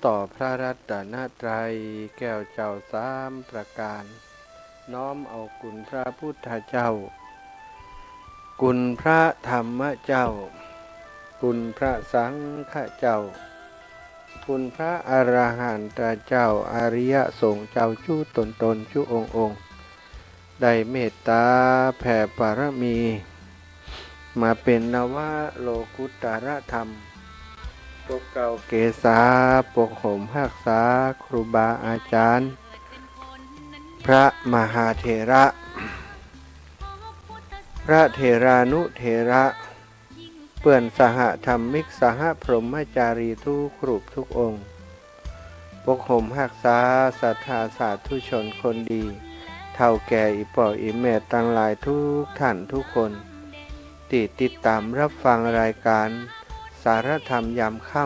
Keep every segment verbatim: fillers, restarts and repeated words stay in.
ต่อพระรัตนตรัยแก้วเจ้าสามประการ น้อมเอาคุณพระพุทธเจ้า คุณพระธรรมเจ้า คุณพระสังฆเจ้า คุณพระอรหันตเจ้า อริยสงฆ์เจ้าจุ๊ตนๆ จุ๊องค์ๆ ได้เมตตาแผ่ปารมี มาเป๋นนวโลกุตตรธรรม ปกเกล้าเกษา ปกห่มฮักษาครูบาอาจารย์ พระมหาเถระ พระเถรานุเถระ เปื้อนสหธรรมิก สหพรหมจารีทุกรูปทุกองค์ ปกห่มฮักษาศรัทธาสาธุชนคนดี เฒ่าแก่อี่ป้ออี่แม่ตังหลายทุกท่านทุกคน ตี้ติดต๋ามฮับฟังรายก๋านสารธรรมยามค่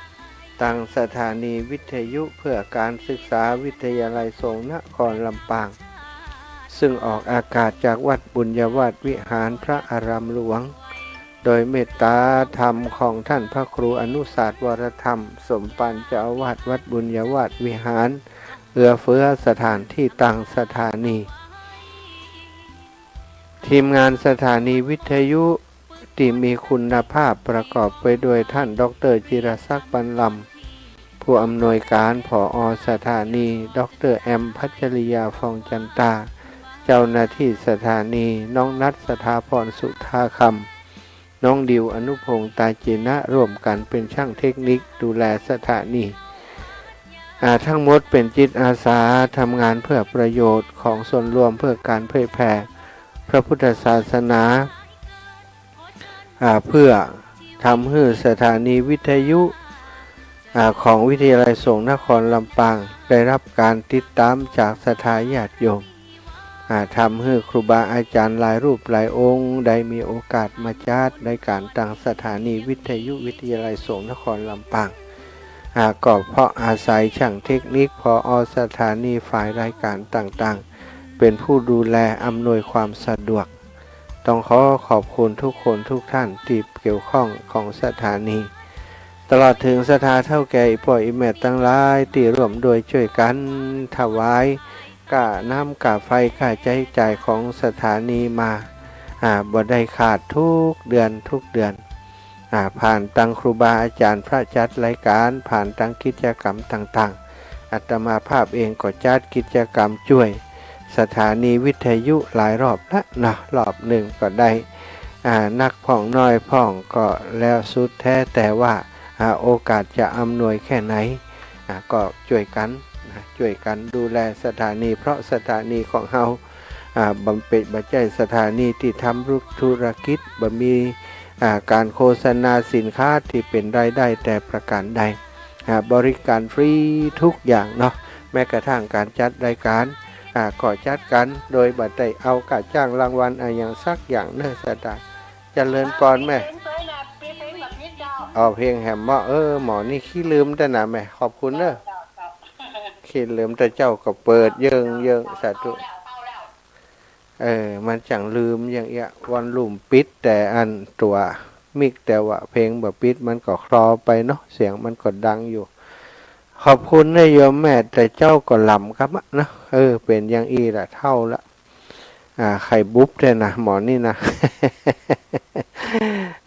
ำ ตังสถานีวิทยุเพื่อการศึกษาวิทยาลัยสงฆ์นครลำปาง ซึ่งออกอากาศจากวัดบุญญาวาสวิหารพระอารามหลวง โดยเมตตาธรรมของท่านพระครูอนุสาสน์ วรธรรม สมภาร เจ้าอาวาสวัดบุญญาวาสวิหาร เอื้อเฟื้อสถานที่ตั้งสถานี ทีมงานสถานีวิทยุตี้มีคุณภาพประกอบไปด้วยท่านด็อกเตอร์จิรศักดิ์ ปันลำ ผู้อำนวยก๋าน ผอ.สถานี ด็อกเตอร์แอม พัชริยา ฟองจันตา เจ้าหน้าตี้สถานี น้องนัท สถาพร สุธาคำ น้องดิว อนุพงษ์ ตาจินะ ร่วมกั๋นเป๋นจ้างเทคนิคดูแลสถานี อ่า ทั้งหมดเป๋นจิตอาสาทำงานเพื่อประโยชน์ของส่วนรวม เพื่อการเผยแผ่พระพุทธศาสนา อ่า เพื่อทำหื้อสถานีวิทยุ อ่า ของวิทยาลัยสงฆ์นครลำปาง ได้ฮับก๋านติดต๋ามจากศรัทธาญาติโยม อ่า ทำหื้อครูบาอาจารย์หลายรูปหลายองค์ ได้มีโอกาสมาจัดรายก๋านตังสถานีวิทยุวิทยาลัยสงฆ์นครลำปาง อ่า ก็เพราะอาศัยจ้างเทคนิค ผอ.สถานี ฝ่ายรายก๋านต่างๆ เป๋นผู้ดูแลอำนวยความสะดวก ต้องขอขอบคุณทุกคนทุกท่านตี้เกี่ยวข้องของสถานี ตลอดเถิงศรัทธาเฒ่าแก่อี่ป้ออี่แม่ตังหลายตี้ร่วมด้วยจ้วยกั๋นถวาย ก้าน้ำก้าไฟก้าใจ๊จ่ายของสถานีมา อ่า บ่ได้ขาดทุกเดือนทุกเดือน อ่า ผ่านตังครูบาอาจารย์พระจัดรายก๋าน ผ่านตังกิจกรรมต่างๆ อาตมาภาพเองก็จัดกิจกรรมจ้วยสถานีวิทยุหลายรอบละเนาะ รอบนึ่งก็ได้ อ่า นักพ่องน้อยพ่องก็แล้วสุดแท้แต่ว่า อ่า โอกาสจะอำนวยแค่ไหน อ่า ก็จ้วยกั๋นนะ จ้วยกั๋นดูแลสถานี เพราะสถานีของเฮา อ่า บ่เป๋น บ่ใจ้สถานีตี้ทำธุรกิจ บ่มี อ่า ก๋านโฆษณาสินค้าตี้เป๋นรายได้แต่ประก๋านใด อ่า บริก๋านฟรีทุกอย่างเนาะ แม้กระทั่งก๋านจัดรายก๋าน อ่า ก็จัดกั๋นโดยบ่ได้เอาก้าจ้างรางวัลอะหยังสักอย่างเน่อ ศรัทธา เจริญปอนแม่ เอาเพลงแหมเมาะ เออ หมอนี่ขี้ลืมแต๊นะแม่ ขอบคุณเน่อ ขี้ลืม แต่เจ้าก็เปิดเยิงเยิง สาธุ เออ มันจั้งลืมอย่างเอี้ย วอลลุ่มปิด แต่อันตั๋วมิก แต่ว่าเพลงบ่ปิด มันก็คลอไปเนาะ เสียงมันก็ดังอยู่ ขอบคุณนะโยมแม่ แต่เจ้าก็หล่ำกำอะเนาะ เออ เป๋นอย่างอี้ละ เฒ่าละ อ่า ไข่บุบแต๊นะ หมอนี่นะ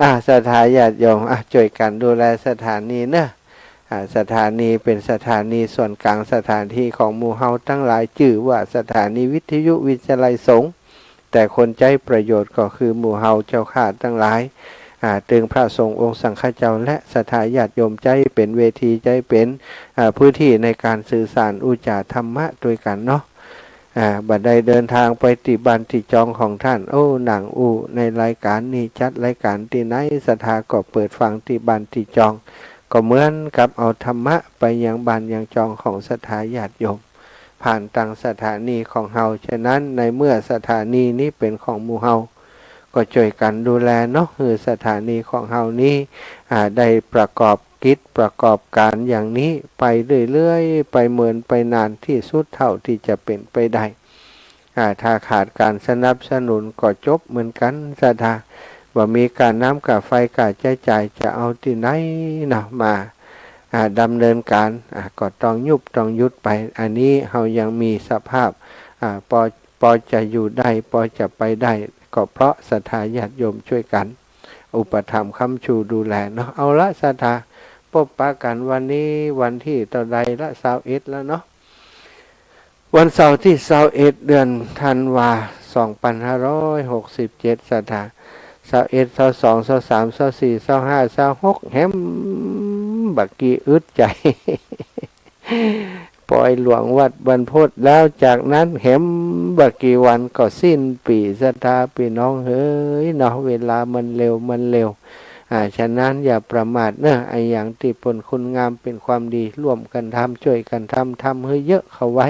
อ่า ศรัทธาญาติโยม อ่า จ้วยกั๋นดูแลสถานีเนาะ อ่า สถานีเป๋นสถานีส่วนก๋าง สถานีของหมู่เฮาตังหลาย จื้อว่าสถานีวิทยุวิทยาลัยสงฆ์ แต่คนใจ๊ประโยชน์ก็คือหมู่เฮาเจ้าข้าตังหลาย อ่า ตึงพระสงฆ์องค์สังฆเจ้าและศรัทธาญาติโยมใจ๊เป๋นเวที ใจ๊เป๋น อ่า พื้นตี้ในก๋านสื่อสารอู้จ๋าธรรมะตวยกั๋นเนาะ อ่า บ่ได้เดินตางไปตี้บ้านตี้จองของต้าน โอ้ นั่งอู้ในรายก๋านนี้ จัดรายก๋านตี้ไหน ศรัทธาก็เปิดฟังตี้บ้านตี้จอง ก็เหมือนกับเอาธรรมะไปยังบ้านยังจองของศรัทธาญาติโยม ผ่านตังสถานีของเฮา ฉะนั้นในเมื่อสถานีนี้เป๋นของหมู่เฮา ก็จ้วยกั๋นดูแลเนาะ หื้อสถานีของเฮานี้ อ่า ได้ประกอบกิจประกอบก๋านอย่างนี้ไปเรื่อยๆ ไปเมินไปนานตี้สุดเต้าตี้จะเป๋นไปได้ อ่า ถ้าขาดก๋านสนับสนุนก็จบเหมือนกั๋น ศรัทธา บ่มีก้าน้ำก้าไฟก้าใจ๊จ่าย จะเอาตี้ไหนเนาะ มา อ่า ดำเนินก๋าน อ่า ก็ต้องยุบต้องหยุดไป อันนี้เฮายังมีสภาพ อ่า ปอ ปอจะอยู่ได้ ปอจะไปได้ ก็เพราะศรัทธาญาติโยมช่วยกั๋น อุปถัมภ์ค้ำชูดูแลเนาะ เอาละศรัทธา ปบปะกั๋นวันนี้วันตี้เต้าใดละ ซาวเอ็ดแล้วเนาะ วันเสาร์ตี้ซาวเอ็ด เดือนธันวา สองปันห้าร้อยหกสิบเจ็ด ศรัทธา ซาวเอ็ด ซาวสอง ซาวสาม ซาวสี่ ซาวห้า ซาวหก แหม บ่ากี่อึดใจ๋ ปอยหลวงวัดบรรพต แล้วจากนั้นแหมบ่ากี่วันก็สิ้นปี๋ ศรัทธาปี้น้องเหยเนาะ เวลามันเร็ว มันเร็ว อ่า ฉะนั้นอย่าประมาทเนาะ อะหยังตี้เป๋นคุณงามเป๋นความดี ร่วมกั๋นทำ จ้วยกั๋นทำ ทำหื้อเยอะเข้าไว้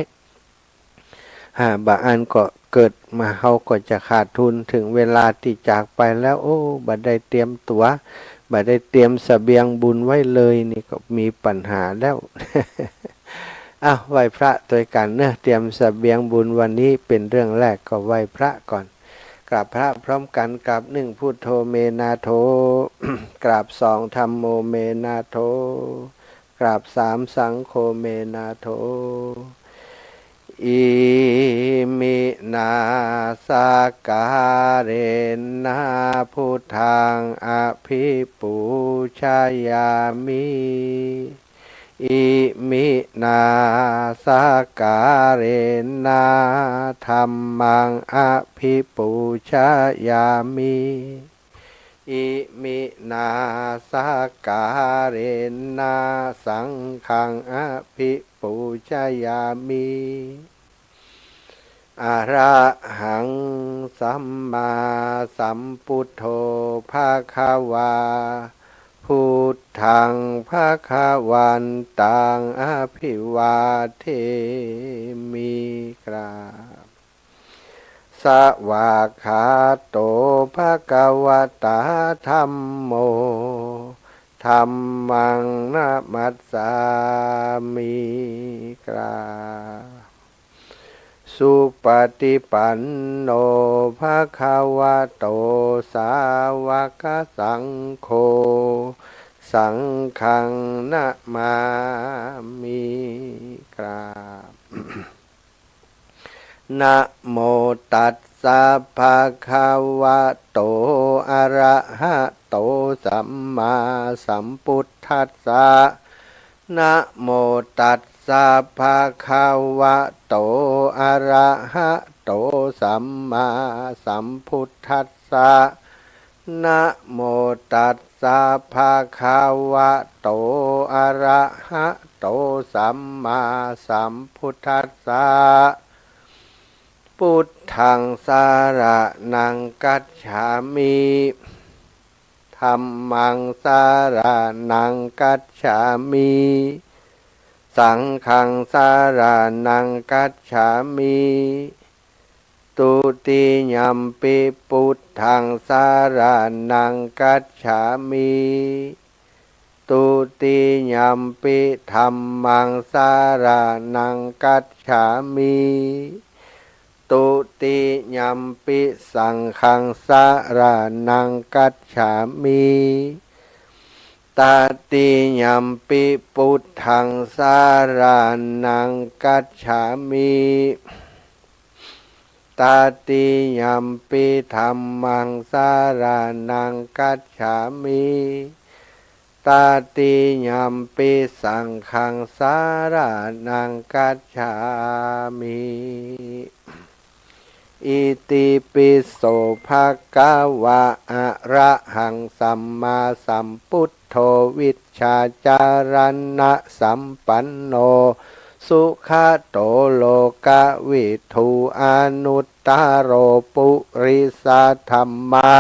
อ่า บ่าอั้นก็เกิดมาเฮาก็จะขาดทุน เถิงเวลาตี้จากไปแล้ว โอ้ บ่ได้เตรียมตั๋ว บ่ได้เตรียมเสบียงบุญไว้เลย นี่ก็มีปัญหาแล้ว อ้าว ไหว้พระตวยกั๋นเนาะ เตรียมเสบียงบุญวันนี้เป๋นเรื่องแรก ก็ไหว้พระก่อน กราบพระพร้อมกั๋น กราบหนึ่ง พุทโธ เม นาโถ กราบสอง ธัมโม เม นาโถ กราบสาม สังโฆ เม นาโถ อิมินา สักการะนะ พุทธัง อภิปูชยามิ อิมินา สักการะนะ ธัมมัง อภิปูชยามิ อิมินา สักการะนะ สังฆัง อภิปูชยามิ อะระหัง สัมมาสัมพุทโธ ภะคะวา พุทธัง ภะคะวันตัง อภิวาเทมิ กราบ สวากขาโต ภะคะวะตา ธัมโม ธัมมัง นะมัสสามิ กราบ สุปฏิปันโน ภะคะวะโต สาวกสังโฆ สังฆัง นะมามิ กราบ นะโมตัสสะ ภะคะวะโต อะระหะโต สัมมาสัมพุทธัสสะ นะโมตัสสะ ภะคะวะโต อะระหะโต สัมมาสัมพุทธัสสะ นะโมตัสสะ ภะคะวะโต อะระหะโต สัมมาสัมพุทธัสสะ พุทธัง สะระณัง คัจฉามิ ธัมมัง สะระณัง คัจฉามิ สังฆัง สะระณัง คัจฉามิ ทุติยัมปิ พุทธัง สะระณัง คัจฉามิ ทุติยัมปิ ธัมมัง สะระณัง คัจฉามิ ทุติยัมปิ สังฆัง สะระณัง คัจฉามิ ตติยัมปิ พุทธัง สะระณัง คัจฉามิ ตติยัมปิ ธัมมัง สะระณัง คัจฉามิ ตติยัมปิ สังฆัง สะระณัง คัจฉามิ อิติปิโส ภะคะวะ อะระหัง สัมมาสัมพุทโธ วิชชาจารณะสัมปันโน สุขะโต โลกะวิทู อนุตตะโร ปุริสะธัมมะ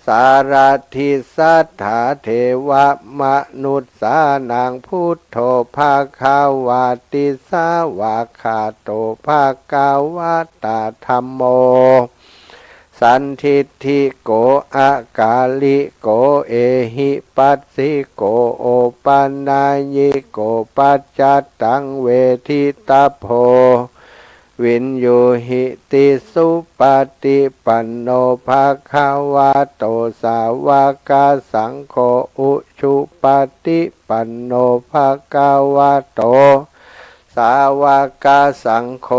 สารัตถิ สัตถาเทวะมนุสสานัง พุทโธ ภะคะวาติ สวากขาโต ภะคะวะตา ธัมโม สันทิฏฐิโก อะกาลิโก เอหิปัสสิโก โอปะนัยยิโก ปัจจัตตัง เวทิตัพโพ วิญญูหิติ สุปะติปันโน ภะคะวะโต สาวกสังโฆ อุจุปะติปันโน ภะคะวะโต สาวกสังโฆ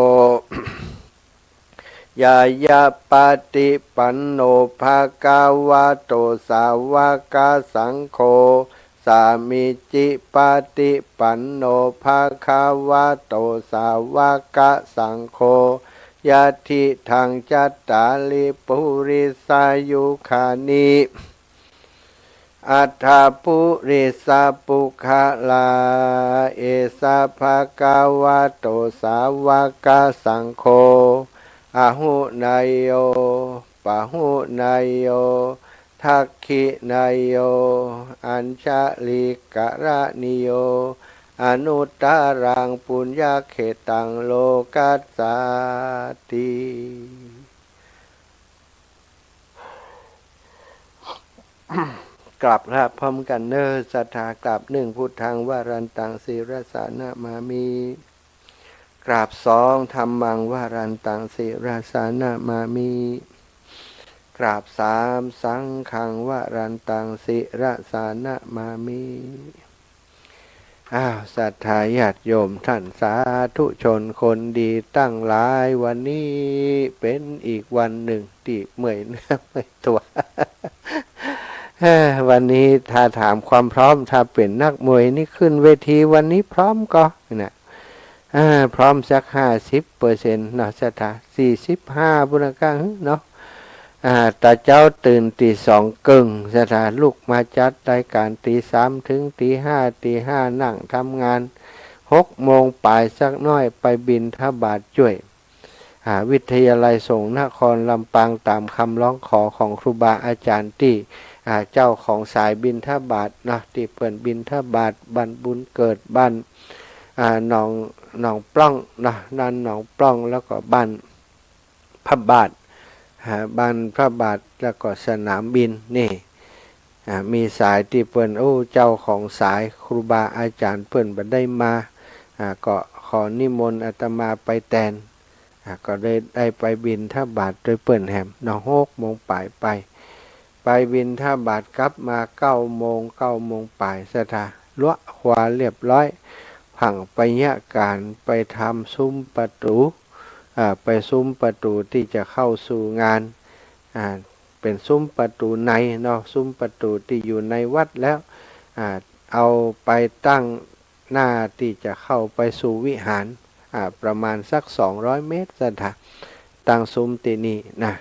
ญาณะปะติปันโน ภะคะวะโต สาวกสังโฆ สามีจิปะติปันโน ภะคะวะโต สาวกสังโฆ ยัตถิตัง จัตตาริ ปุริสายุคานิ อัตถะ ปุริสะ ปุคคละ เอสะ ภะคะวะโต สาวกสังโฆ อาหุเนยโย ปะหุเนยโย ทักขิเนยโย อัญชะลีกะระณีโย อนุตตะรัง ปุญญะเขตัง โลกัสสาติ กราบลาพร้อมกั๋นเน่อ ศรัทธา กราบหนึ่ง พุทธัง วรันตัง ศิรสานะมามิ กราบสอง ธัมมัง วรันตัง ศิรสานะมามิ กราบสาม สังฆัง วรันตัง ศิรสานะมามิ อ้าว ศรัทธาญาติโยมท่านสาธุชนคนดีตังหลาย วันนี้เป๋นอีกวันนึ่งตี้เมื่อยเนื้อเมื่อยตั๋ว เอ้อ วันนี้ถ้าถามความพร้อม ถ้าเป๋นนักมวยนี่ขึ้นเวทีวันนี้พร้อมก่อ นะ อ่า พร้อมสักห้าสิบเปอร์เซ็นต์เนาะ ศรัทธา สี่สิบห้า ปุ้นกะ เนาะ อ่า ตะเจ๊าตื่นตีสองเกิ่ง ศรัทธา ลุกมาจัดรายก๋านตีสามเถิงตีห้า ตีห้านั่งทำงาน หกโมงป๋ายสักหน้อยไปบิณฑบาตจ้วย อ่า วิทยาลัยสงฆ์นครลำปาง ต๋ามกำฮ้องขอของครูบาอาจ๋ารย์ตี้ อ่า เจ้าของสายบิณฑบาตเนาะ ตี้เปิ้นบิณฑบาตบ้านบุญเกิด บ้าน อ่า หนอง หนองปล้องเนาะ บ้านหนองปล้อง แล้วก็บ้านพระบาท อ่า บ้านพระบาท แล้วก็สนามบินนี่ อ่า มีสายตี้เปิ้น โอ้ เจ้าของสายครูบาอาจ๋ารย์เปิ้นบ่ได้มา อ่า ก็ขอนิมนต์อาตมาไปแตน อ่า ก็ได้ ได้ไปบิณฑบาตตวยเปิ้นแหมเนาะ หกโมงป๋ายไป ไปบิณฑบาตกลับมาเก้าโมง เก้าโมงป๋าย ศรัทธา ลัวะควาเรียบร้อย ผั่งไตรยาก๋านไปทำซุ้มประตู๋ อ่า ไปซุ้มประตู๋ตี้จะเข้าสู่งาน อ่า เป๋นซุ้มประตู๋ในเนาะ ซุ้มประตู๋ตี้อยู่ในวัดแล้ว อ่า เอาไปตั้งหน้าตี้จะเข้าไปสู่วิหาร อ่า ประมาณสักสองร้อยเมตร ศรัทธา ตั้งซุ้มตี้นี่นะ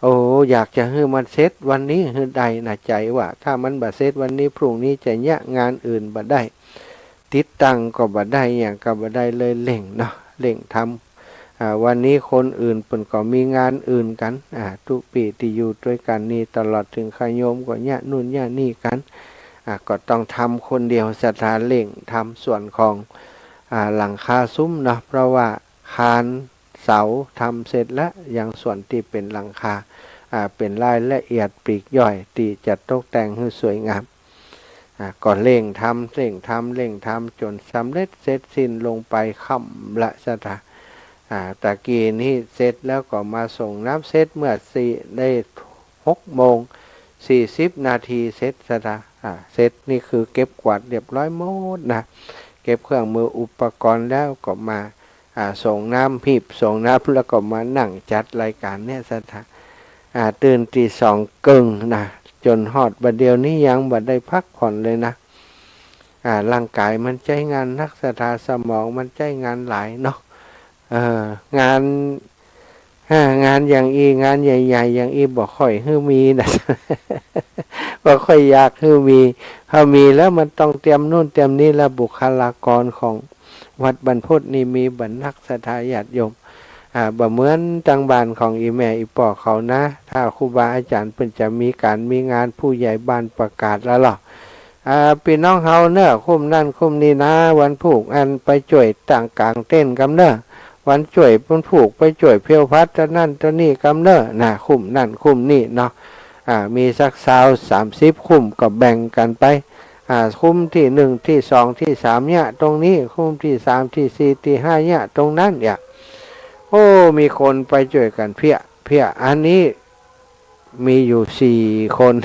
โอ้ อยากจะหื้อมันเสร็จวันนี้หื้อได้นะ ใจ๋ว่าถ้ามันบ่เสร็จวันนี้ พรุ่งนี้จะเยียะงานอื่นบ่ได้ ติดตั้งก็บ่ได้ หยังก็บ่ได้ เลยเร่งเนาะ เร่งทำ อ่า วันนี้คนอื่นเปิ้นก็มีงานอื่นกั๋น อ่า ตุ๊ปี้ตี้อยู่ตวยกั๋นนี่ ตลอดเถิงญาติโยมก็เยียะนู่นเยียะนี่กั๋น อ่า ก็ต้องทำคนเดียว ศรัทธา เร่งทำส่วนของ อ่า หลังคาซุ้มเนาะ เพราะว่าคานเสาทำเสร็จแล้ว ยังส่วนตี้เป๋นหลังคา อ่า เป๋นรายละเอียดปลีกย่อยตี้จะตกแต่งหื้อสวยงาม อ่า ก็เร่งทำ เร่งทำ เร่งทำ จ๋นสำเร็จเสร็จสิ้นลงไปค่ำละ ศรัทธา อ่า ตะกี้นี้เสร็จแล้วก็มาส่งน้ำ เสร็จเมื่อสี่ ได้หกโมงสี่สิบนาที เสร็จ ศรัทธา อ่า เสร็จนี่คือเก็บกวาดเรียบร้อยหมดนะ เก็บเครื่องมืออุปกรณ์แล้วก็มา อ่า ส่งน้ำ หีบส่งน้ำ แล้วก็มานั่งจัดรายก๋านเนี่ย ศรัทธา อ่า ตื่นตีสองเกิ่งนะ จ๋นฮอดบ่าเดี่ยวนี้ยังบ่ได้พักผ่อนเลยนะ อ่า ร่างก๋ายมันใจ๊งานนัก ศรัทธา สมองมันใจ๊งานหลายเนาะ เออ งาน อ่า งานอย่างอี้ งานใหญ่ๆ อย่างอี้บ่ค่อยหื้อมีนะ บ่ค่อยอยากหื้อมี ถ้ามีแล้วมันต้องเตรียมนู่นเตรียมนี่ แล้วบุคลากรของวัดบรรพตนี่มีบ่นัก ศรัทธาญาติโยม อ่า บ่เหมือนตางบ้านของอี่แม่อี่ป้อเขานะ ถ้าครูบาอาจ๋ารย์เปิ้นจะมีก๋านมีงาน ผู้ใหญ่บ้านประกาศแล้วลอ อ่า ปี้น้องเฮาเน่อ คุ้มนั่นคุ้มนี่นะ วันพูกอันไปจ้วยตั้งก๋างเต็นท์กำเน่อ วันจ้วย วันพูกไปจ้วยเพลพัดตะนั่นตะนี่กำเน่อนะ คุ้มนั่นคุ้มนี่เนาะ อ่า มีสักซาวสามสิบคุ้มก็แบ่งกั๋นไป อ่า คุ้มตี้นึ่งตี้สองตี้สามเยียะตรงนี้ คุ้มตี้สามตี้สี่ตี้ห้าเยียะตรงนั้นเนี่ย โอ้ มีคนไปจ้วยกั๋นเพี้ย เพี้ย อันนี้มีอยู่สี่คน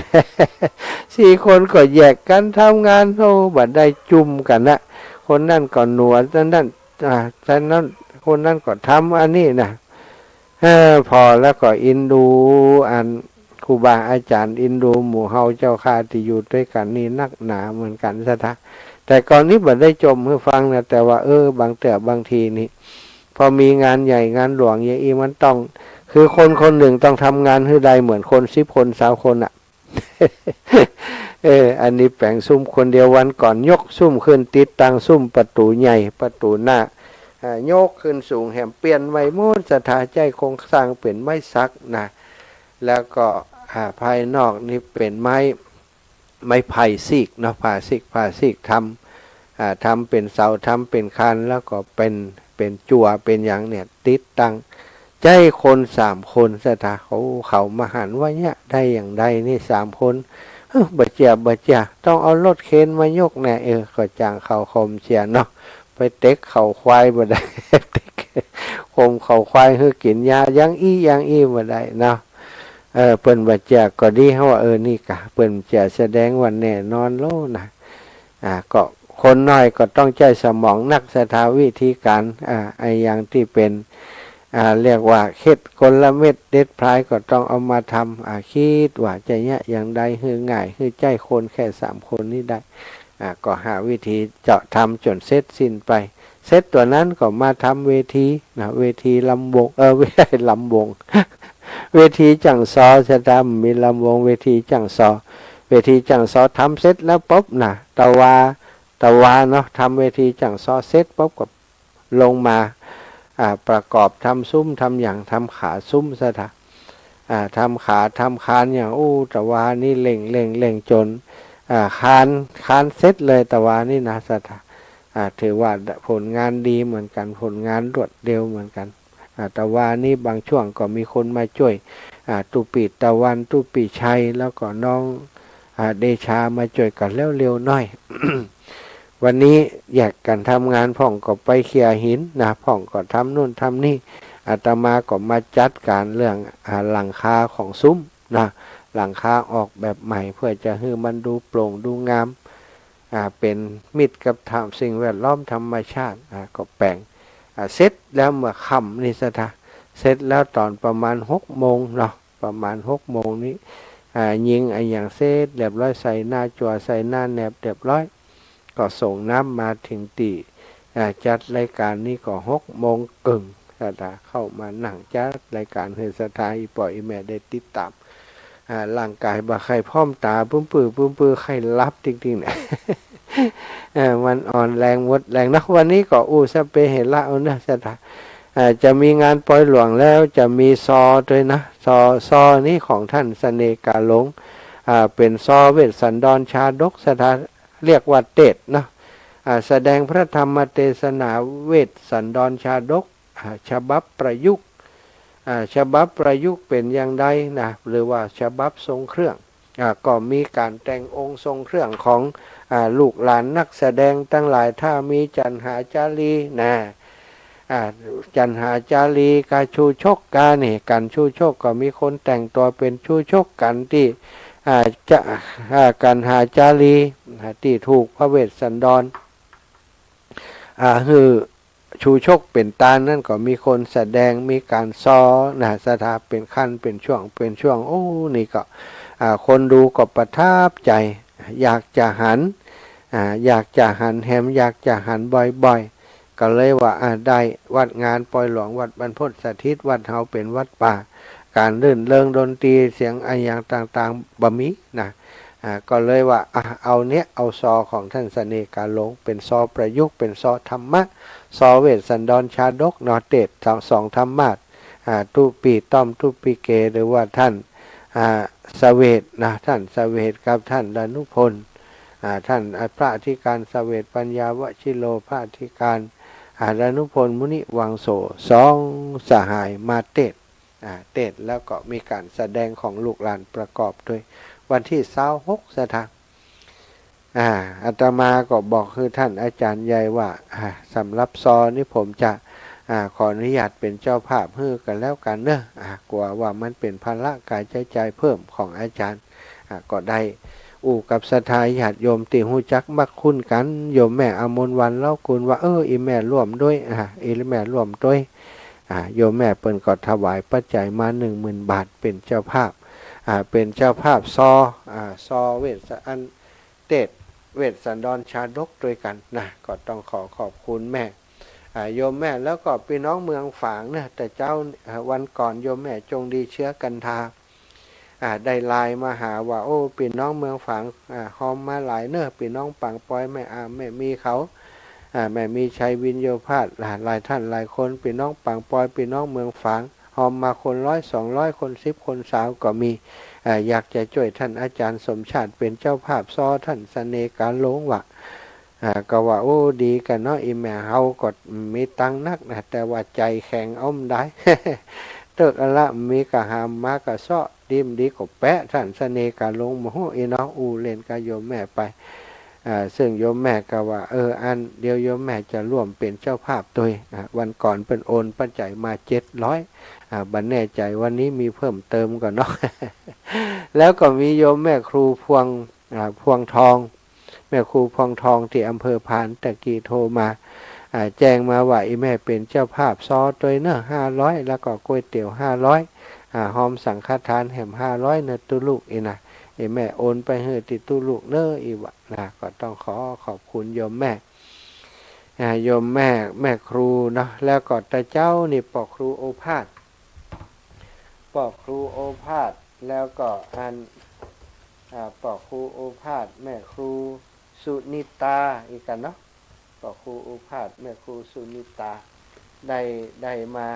สี่คนก็แยกกั๋นทำงาน โอ้ บ่ได้จุมกั๋นนะ คนนั้นก็หนวด อันนั้น อ่า อันนั้น คนนั้นก็ทำอันนี้นะ เออ ผ่อแล้วก็อินดู๋ อันครูบาอาจ๋ารย์ อินดู๋หมู่เฮาเจ้าข้าตี้อยู่ตวยกั๋นนี่นักหนาเหมือนกั๋นศรัทธา แต่ก่อนนี้บ่ได้จ่มหื้อฟังนะ แต่ว่า เออ บางเตื้อบางทีนี่ พอมีงานใหญ่งานหลวงอย่างอี้มันต้อง คือคนคนนึ่งต้องทำงานหื้อได้เหมือนคนสิบคนซาวคนอะ เออ อันนี้แป๋งซุมคนเดียว วันก่อนยกซุมขึ้นติดตั้งซุมประตู๋ใหญ่ ประตู๋หน้า อ่า ยกขึ้นสูงแหมเปลี่ยนใหม่หมดศรัทธา ใจ๊โครงสร้างเป๋นไม้สักนะ แล้วก็ อ่า ภายนอกนี่เป๋นไม้ ไม้ไผ่ซีกเนาะ ผ่าซีก ผ่าซีกทำ อ่า ทำเป๋นเสา ทำเป๋นคาน แล้วก็เป๋น เป๋นจั่ว เป๋นหยังเนี่ย ติดตั้ง ใจ๊คนสามคนศรัทธา เขา เขามาหันว่าเนี่ยได้อย่างใดนี่สามคน เฮ้อ บ่เจีย บ่เจีย ต้องเอารถเคนมายกแน่ เออ ก็จ้างเขาคมเจียเนาะ ไปเต็กเขาควายบ่ได้ เต็ก คมเขาควายหื้อกิ๋นหญ้าอย่างอี้อย่างอี้บ่ได้เนาะ เออ เปิ้นบ่เจียก็ดี เฮาว่า เออ นี่กะ เปิ้นบ่เจียแสดงว่าแน่นอนโลนะ อ่า ก็คนน้อยก็ต้องใจ๊สมองนักศรัทธา วิธีก๋าน อ่า ไอ้อย่างตี้เป๋น อ่า เรียกว่าเฮ็ดกลเม็ดเด็ดพลายก็ต้องเอามาทำ อ่า กึ๊ดว่าจะเยียะอย่างใดหื้อง่าย หื้อใจ๊คนแค่สามคนนี้ได้ อ่า ก็หาวิธีเจาะทำจ๋นเสร็จสิ้นไป เสร็จตั๋วนั้นก็มาทำเวทีนะ เวทีลำวง เออ ไม่ใช่ลำวง เวทีจ้างซอ ศรัทธา มีลำวง เวทีจ้างซอ เวทีจ้างซอทำเสร็จแล้วปุ๊บนะ ตะวา ตะวาเนาะ ทำเวทีจ้างซอเสร็จปุ๊บก็ลงมา อ่า ประกอบทำซุมทำหยัง ทำขาซุมศรัทธา อ่า ทำขาทำคานอย่าง อู้ ตะวานี้เร่ง เร่ง เร่งจ๋น อ่า คาน คานเสร็จเลยตะวานี้นะศรัทธา อ่า ถือว่าผลงานดีเหมือนกั๋น ผลงานรวดเร็วเหมือนกั๋น อ่า ตะวานี้บางช่วงก็มีคนมาจ้วย อ่า ตุ๊ปี้ตะวัน ตุ๊ปี้ชัย แล้วก็น้อง อ่า เดชามาจ้วยกั๋นแล้วเร็วหน้อย วันนี้แยกกั๋นทำงาน พ่องก็ไปเขี่ยหินนะ พ่องก็ทำนู่นทำนี่ อาตมาก็มาจัดก๋านเรื่อง อ่า หลังคาของซุมนะ หลังคาออกแบบใหม่เพื่อจะหื้อมันดูโปร่งดูงาม อ่า เป๋นมิตรกับธรรม สิ่งแวดล้อมธรรมชาติ อ่า ก็แป๋ง อ่า เสร็จแล้วเมื่อค่ำนี่ศรัทธา เสร็จแล้วต๋อนประมาณหกโมงเนาะ ประมาณหกโมงนี้ อ่า ยิงอะหยังเสร็จเรียบร้อย ใส่หน้าจั่ว ใส่หน้าแหนบเรียบร้อย ก็ส่งน้ำมาเถิงตี้ อ่า จัดรายก๋านนี้ก็หกโมงเกิ่งศรัทธา เข้ามานั่งจัดรายก๋านหื้อศรัทธาอี่ป้ออี่แม่ได้ติดต๋าม อ่า ร่างก๋ายบ่ใค่พร้อม ต๋าปึ้มปื้อปึ้มปื้อ ใค่หลับติ๊งๆ เนี่ย เออ มันอ่อนแรงหมดแรงเนาะ วันนี้ก็อู้สะเปะเฮละเอาเนาะศรัทธา อ่า จะมีงานปอยหลวงแล้วจะมีซอตวยนะ ซอ ซอนี้ของท่านเสน่ห์กาหลง อ่า เป๋นซอเวสสันดรชาดกศรัทธา เรียกว่าเตศน์เนาะ อ่า แสดงพระธรรมเตสนาเวสสันดรชาดก อ่า ฉบับประยุกต์ อ่า ฉบับประยุกต์เป๋นอย่างใดนะ หรือว่าฉบับทรงเครื่อง อ่า ก็มีก๋านแต่งองค์ทรงเครื่องของ อ่า ลูกหลานนักแสดงตังหลาย ถ้ามีจันหาจารีนะ อ่า จันหาจารีกับชูชกกั๋นนี่ กั๋นชูชกก็มีคนแต่งตั๋วเป๋นชูชกกั๋นตี้ อ่า จะ อ่า กั๋นหาจารี อ่า ตี้ถูกพระเวสสันดร อ่า หื้อชูชกเป๋นตานนั้นก็มีคนแสดง มีก๋านซอนะศรัทธา เป๋นขั้นเป๋นช่วง เป๋นช่วง โอ้ นี่ก็ อ่า คนดูก็ประทับใจ๋ อยากจะหัน อ่า อยากจะหันแหม อยากจะหันบ่อยๆ ก็เลยว่า อ่า ได้วัดงานปอยหลวงวัดบรรพตสถิต วัดเฮาเป๋นวัดป่า ก๋านรื่นเริงดนตรีเสียงอะหยังต่างๆ บ่มีนะ อ่า ก็เลยว่า อ่ะ เอาเนี่ย เอาซอของท่านเสน่ห์กาหลง เป๋นซอประยุกต์ เป๋นซอธรรมะ ซอเวสสันดรชาดกเนาะ เตศน์สอง สองธรรมาสน์ อ่า ตุ๊ปี้ต้อมตุ๊ปี้เก หรือว่าท่าน อ่า เสวตนะ ท่านเสวตกับท่านดานุพล อ่า ท่าน อ่า พระอธิการเสวตปัญญาวชิโร พระอธิการ อ่า ดานุพลมุนิวังโส สองสหายมาเตศน์ อ่า เตศน์แล้วก็มีก๋านแสดงของลูกหลานประกอบตวย วันตี้ซาวหกศรัทธา อ่า อาตมาก็บอกคือท่านอาจ๋ารย์ใหญ่ว่า อ่า สำหรับซอนี้ผมจะ อ่า ขออนุญาตเป๋นเจ้าภาพหื้อกั๋นแล้วกั๋นเนาะ อ่า กั๋วว่ามันเป๋นภาระก๋าใจ๊จ่ายเพิ่มของอาจ๋ารย์ อ่า ก็ได้อู้กับศรัทธาญาติโยมตี้ฮู้จักมักคุ้นกั๋น โยมแม่อมรวรรณ เล้ากูล ว่า เออ อี่แม่ร่วมตวย อ่า อี่แม่ร่วมตวย อ่า โยมแม่เปิ้นก็ถวายปัจจัยมาหนึ่งหมื่นบาท เป๋นเจ้าภาพ อ่า เป๋นเจ้าภาพซอ อ่า ซอเวสสัน อันเตสน์เวสสันดรชาดกตวยกั๋นนะ ก็ต้องขอขอบคุณแม่ อ่า โยมแม่ แล้วก็ปี้น้องเมืองฝางเนาะ แต่เจ๊า อ่า วันก่อนโยมแม่จงดีเชื้อกันทา อ่า ได้ไลน์มาหาว่า โอ้ ปี้น้องเมืองฝาง อ่า ฮอมมาหลายเนาะ ปี้น้องปางปอย แม่อาม แม่มีเขา อ่า แม่มีชัย วิญโญภาส อ่า หลายท่านหลายคน ปี้น้องปางปอย ปี้น้องเมืองฝาง ฮอมมาคนร้อยสองร้อย คนสิบ คนซาวก็มี อ่า อยากจะจ้วยท่านอาจ๋ารย์สมชาติเป๋นเจ้าภาพซอ ท่านเสน่ห์กาหลง ว่า อ่า ก็ว่า โอ้ ดีกั๋นเนาะ อี่แม่เฮาก็มีตังค์นักนะ แต่ว่าใจ๋แข็งเอาบ่ได้ เติ๊กอะละ มีก็หามมาก็เซาะ ดีบ่ดีก็แปะ ท่านเสน่ห์กาหลง บ่ฮู้ อี่เนาะ อู้เล่นกับโยมแม่ไป อ่า ซึ่งโยมแม่ก็ว่า เออ อันเดี๋ยวโยมแม่จะร่วมเป๋นเจ้าภาพตวย อ่า วันก่อนเปิ้นโอนปัจจัยมาเจ็ดร้อย อ่า บ่แน่ใจ๋วันนี้มีเพิ่มเติมก่อนเนาะ แล้วก็มีโยมแม่ครูพวง อ่า พวงทอง แม่ครูพวงทองตี้อำเภอพานตะกี้โทรมา อ่า แจ้งมาว่าอี่แม่เป๋นเจ้าภาพซอตวยเนาะ ห้าร้อย แล้วก็ก๋วยเตี๋ยวห้าร้อย อ่า ฮอมสังฆทานแหมห้าร้อยเนาะตุ๊ลูก อี่นะ อี่แม่โอนไปหื้อตี้ตุ๊ลูกเนาะ อี่ว่านะ ก็ต้องขอขอบคุณโยมแม่ อ่า โยมแม่ แม่ครูเนาะ แล้วก็ตะเจ๊านี่ป้อครูโอภาส ป้อครูโอภาส แล้วก็อัน อ่า ป้อครูโอภาส แม่ครูสุนิตา อีกกั๋นเนาะ ป้อครูโอภาส แม่ครูสุนิตา ได้ ได้มา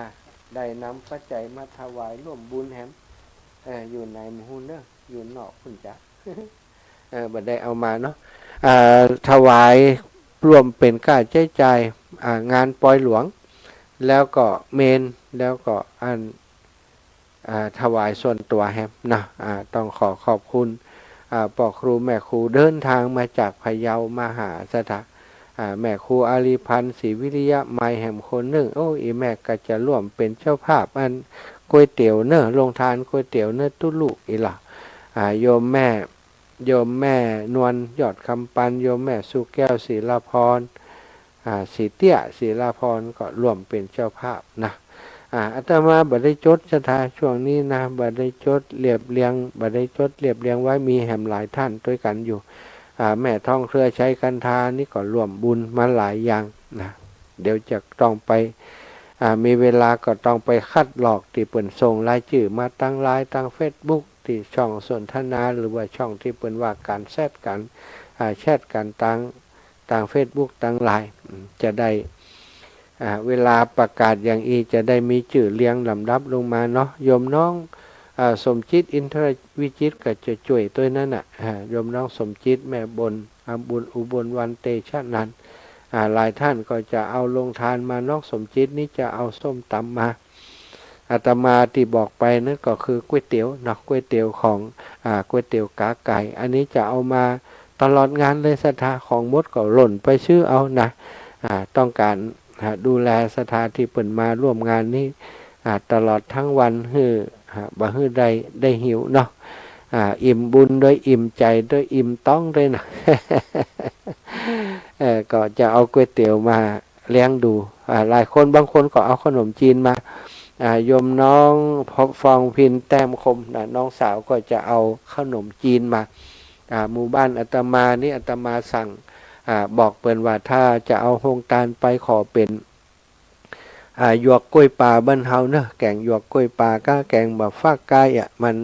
ได้นำปัจจัยมาถวายร่วมบุญแหม เออ อยู่ไหนบ่ฮู้เนาะ อยู่นอกพุ้นจ๊ะ เออ บ่ได้เอามาเนาะ อ่า ถวายร่วมเป๋นก้าใจ๊จ่าย อ่า งานปอยหลวง แล้วก็เมรุ แล้วก็อัน อ่า ถวายส่วนตั๋วแหมเนาะ อ่า ต้องขอขอบคุณ อ่า ป้อครูแม่ครูเดินทางมาจากพะเยามาหาศรัทธา อ่า แม่ครูอารีพันธ์ ศรีวิริยะมัยแหมคนหนึ่ง โอ้ อี่แม่ก็จะร่วมเป๋นเจ้าภาพอันก๋วยเตี๋ยวเนาะ โฮงทานก๋วยเตี๋ยวเนาะตุ๊ลูก อี่ละ อ่า โยมแม่ โยมแม่นวล ยอดคำปัน โยมแม่สุแก้ว ศิลาพร อ่า ศรีเตี้ย ศิลาพร ก็ร่วมเป๋นเจ้าภาพนะ อ่า อาตมาบ่ได้จดศรัทธาช่วงนี้นะ บ่ได้จดเรียบเรียง บ่ได้จดเรียบเรียงไว้ มีแหมหลายท่านตวยกั๋นอยู่ อ่า แม่ทองเครือ ชัยกันทา นี่ก็ร่วมบุญมาหลายอย่างนะ เดี๋ยวจะต้องไป อ่า มีเวลาก็ต้องไปคัดลอกตี้เปิ้นส่งรายจื้อมาตางไลน์ ตางเฟซบุ๊ก ตี้ช่องสนทนา หรือว่าช่องตี้เปิ้นว่าก๋านแชทกั๋น อ่า แชทกั๋นตาง ตางเฟซบุ๊ก ตางไลน์ อืม จะได้ อ่า เวลาประกาศอย่างอี้จะได้มีจื้อเรียงลำดับลงมาเนาะ โยมน้อง อ่า สมจิต อินทรวิจิตร ก็จะจ้วยตวยนั้นน่ะ อ่า โยมน้องสมจิต แม่บน อ่า บุญอุบลวรรณเตชะนันท์ อ่า หลายท่านก็จะเอาโฮงทานมา น้องสมจิตนี่จะเอาส้มตำมา อาตมาตี้บอกไปนั้นก็คือก๋วยเตี๋ยวเนาะ ก๋วยเตี๋ยวของ อ่า ก๋วยเตี๋ยวก๋าไก่ อันนี้จะเอามาตลอดงานเลย ศรัทธา ของหมดก็ล่นไปซื้อเอานะ อ่า ต้องก๋าน อ่า ดูแลศรัทธาตี้เปิ้นมาร่วมงานนี้ อ่า ตลอดตึงวัน หื้อ อ่า บ่หื้อได้ ได้หิวเนาะ อ่า อิ่มบุญตวย อิ่มใจ๋ตวย อิ่มต๊องตวยนะ เออ ก็จะเอาก๋วยเตี๋ยวมาเลี้ยงดู อ่า หลายคน บางคนก็เอาขนมจีนมา อ่า โยมน้องฟองพิน แต้มคมนะ น้องสาวก็จะเอาขนมจีนมา อ่า หมู่บ้านอาตมานี่อาตมาสั่ง อ่า บอกเปิ้นว่าถ้าจะเอาโฮงตานไปขอเป๋น อ่า หยวกก้วยป่าบ้านเฮาเนาะ แก๋งหยวกก้วยป่าก้าแก๋งบ่าฟักก้ายอะ มัน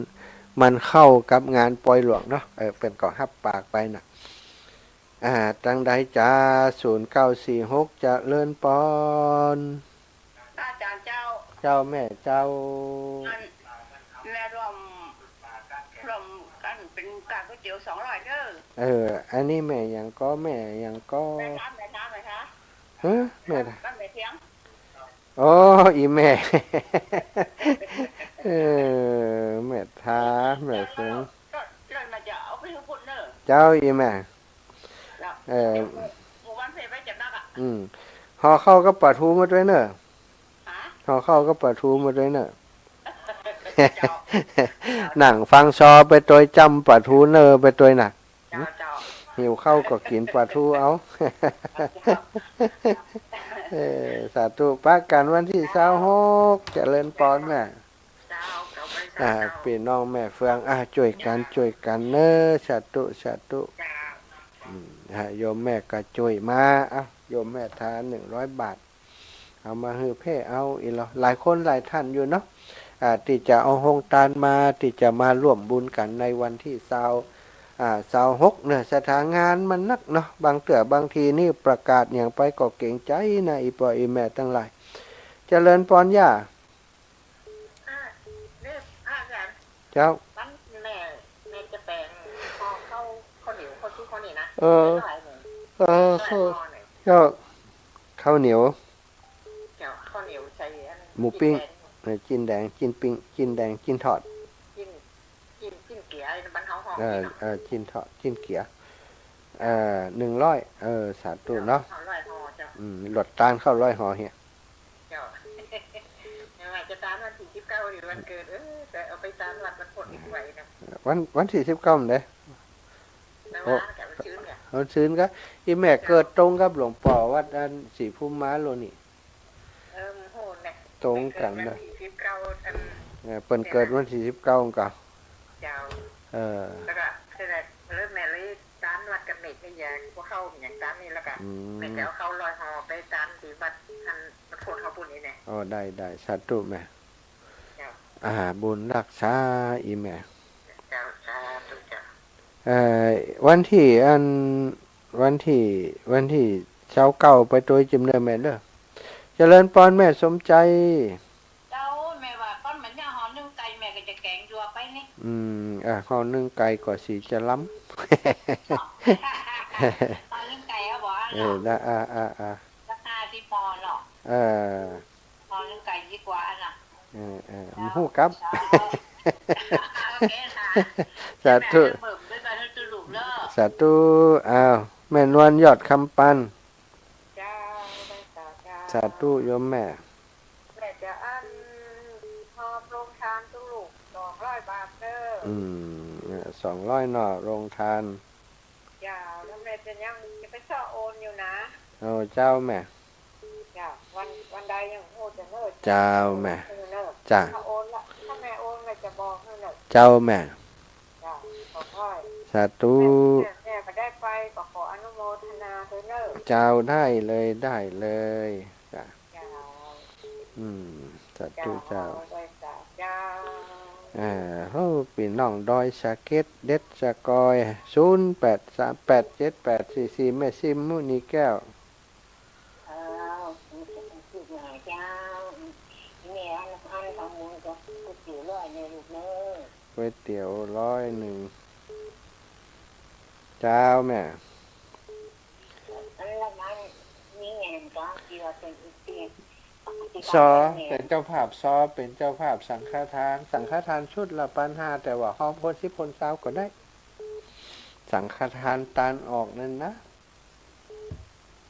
มันเข้ากับงานปอยหลวงเนาะ เออ เปิ้นก็ฮับปากไปน่ะ อ่า ตางใดจ๊ะ ศูนย์เก้าสี่หก เจริญปอน อาจ๋ารย์เจ้า เจ้าแม่เจ้า อัน แม่ร่วม ร่วมกั๋นเป๋นก๋าก๋วยเตี๋ยวสองร้อยเด้อ เออ อันนี้แม่หยังก่อ แม่หยังก่อ แม่ท้า แม่ท้า แม่ท้า เฮ้อ แม่ท้า บ้านแม่เทียง อ๋อ อี่แม่ เออ แม่ท้า แม่เทียง เจ้า เจ้า เจ้า มาจะเอาไปหื้อปุ้นเน่อ เจ้า อี่แม่ เจ้า เออ เดี๋ยวหมู่ หมู่บ้านเพไปจะนักอะ อืม ห่อข้าวกับป๋าทูมาตวยเน่อ ห่อข้าวกับป๋าทูมาตวยเน่อ เจ้า นั่งฟังซอไปตวย จ้ำป๋าทูเน่อไปตวยน่ะ เจ้า เจ้า หิวข้าวก็กิ๋นป๋าทูเอา เจ้า เออ สาธุ ปะกั๋นวันตี้ซาวหก เจริญปอนแม่ เจ้า เจ้า อ่า เจ้า ปี้น้องแม่เฟือง อ่า จ้วยกั๋น จ้วยกั๋นเน่อ สาธุ สาธุ เจ้า อืม ฮะ โยมแม่ก็จ้วยมา อ่ะ โยมแม่ทานหนึ่งร้อยบาท เอามาหื้อเพ่เอาอี้ลอ หลายคนหลายท่านอยู่เนาะ อ่า ตี้จะเอาโฮงตานมา ตี้จะมาร่วมบุญกั๋นในวันตี้ซาว อ่า ซาวหกเน่อ สถานงานมันนักเนาะ บางเตื้อบางทีนี่ประกาศหยังไปก็เก๋งใจ๋นะ อี่ป้ออี่แม่ตังหลาย เจริญปอนย่า อ่า นี่พระอาจ๋ารย์ เจ้า วันแม่ แม่จะแป๋งห่อข้าว ข้าวเหนียว ข้าวสุกข้าวนี่นะ เออ ร้อยห่อ เออ ร้อยห่อเนี่ย เจ้า ข้าวเหนียว เจ้า ข้าวเหนียวใส่อัน หมูปิ้ง จิ๊นแดง เออ จิ๊นแดง จิ๊นปิ้ง จิ๊นแดง จิ๊นทอด จิ๊น จิ๊น จิ๊นเกียร์ บ้านเฮาฮ้อง เออ นี่เนาะ เออ จิ๊นทอด จิ๊นเกียร์ เออ หนึ่งร้อย เออ สาธุเนาะ เจ้า ร้อยห่อเจ้า อืม หลดตานข้าวร้อยห่อเหีย เจ้า ยังว่าจะตานวันตี้สิบเก้า หรือวันเกิด เออ แต่เอาไปตานวัดวันพุธดีกว่านะ วัน วันตี้สิบเก้า มันเด้ แต่ว่า โอ้ กับวันซืนเนี่ย วันซืนก็ อี่แม่เกิดตรงกับหลวงป้อวัดอันศรีภูมิมาโลนี่ เออ โห เนี่ย ตรงกั๋นนะ วันตี้สิบเก้า อัน เออ เปิ้นเกิดวันตี้สิบเก้าก็ เจ้า เออ แล้วก็ แล้วแม่เลยตานวัดกับเมกนี่ ยาพวกเข้าอย่างตานนี่ แล้วก็ อืม แม่จะเอาข้าวร้อยห่อไปตานตี้วัดอันวัดพุธเฮาปุ้นนี่แหละ อ๋อ ได้ ได้ สาธุแม่ เจ้า อ่า บุญฮักษาอี่แม่ เจ้า สาธุเจ้า เอ่อ วันตี้อัน วันตี้ วันตี้ซาวเก้าไปตวยจิมเน่อแม่เน่อ เจริญปอนแม่สมใจ๋ เจ้า แม่ว่าก้อนมันเนี่ยห่อนึ่งไก่ แม่ก็จะแก๋งจั่วไปนี่ อืม อ่ะ ห่อนึ่งไก่ก็สีจะล้ำ ห่อนึ่งไก่เอาบ่ เออ นะ อ่ะ อ่ะ อ่ะ ราคาตี้พอเนาะ เออ ห่อนึ่งไก่ดีกว่านะ เออ เออ เจ้า บ่ฮู้ครับ เจ้า โอเคค่ะ สาธุ แม่เบิ่มด้วยกันให้ลูกเด้อ สาธุ อ้าว แม่นวลยอดคำปัน เจ้า เจ้า เจ้า สาธุโยมแม่ แม่จะอั้นหอบโฮงตานตุ๊ลูก สองร้อยบาทเน่อ อืม เนี่ย สองร้อยเนาะ โฮงตาน เจ้า แล้วแม่จะยังจะไปเซาะโอนอยู่นะ โอ้ เจ้าแม่ เจ้า วัน วันใดยังบ่ฮู้จะเน่อ เจ้าแม่ เออเน่อ จ้ะ ถ้าโอนละ ถ้าแม่โอนแม่จะบอกให้เน่อ เจ้าแม่ เจ้า สองร้อย สาธุ แม่ แม่บ่ได้ไปก็ขออนุโมทนาด้วยเน่อ เจ้า ได้เลย ได้เลย จ้ะ เจ้า อืม สาธุเจ้า เจ้า เจ้า เอ่อ โอ้ ปี้น้องดอยสะเก็ด เด็ดสะกอย ศูนย์แปดสามแปดเจ็ดแปดสี่สี่ แม่ซิมมุนีแก้ว เออ เจ้า แม่อัน อันทำบุญกับก๋วยเตี๋ยวร้อยเน่อลูกเน่อ ก๋วยเตี๋ยวร้อยหนึ่ง เจ้าแม่ อันละมันมีแหน่งก็ที่ว่าเปิ้นอุทิศ ซอเป๋นเจ้าภาพ ซอเป๋นเจ้าภาพสังฆทาน สังฆทานชุดละปันห้า แต่ว่าฮอมคนสิบคนซาวก็ได้ สังฆทานตานออกนั่นนะ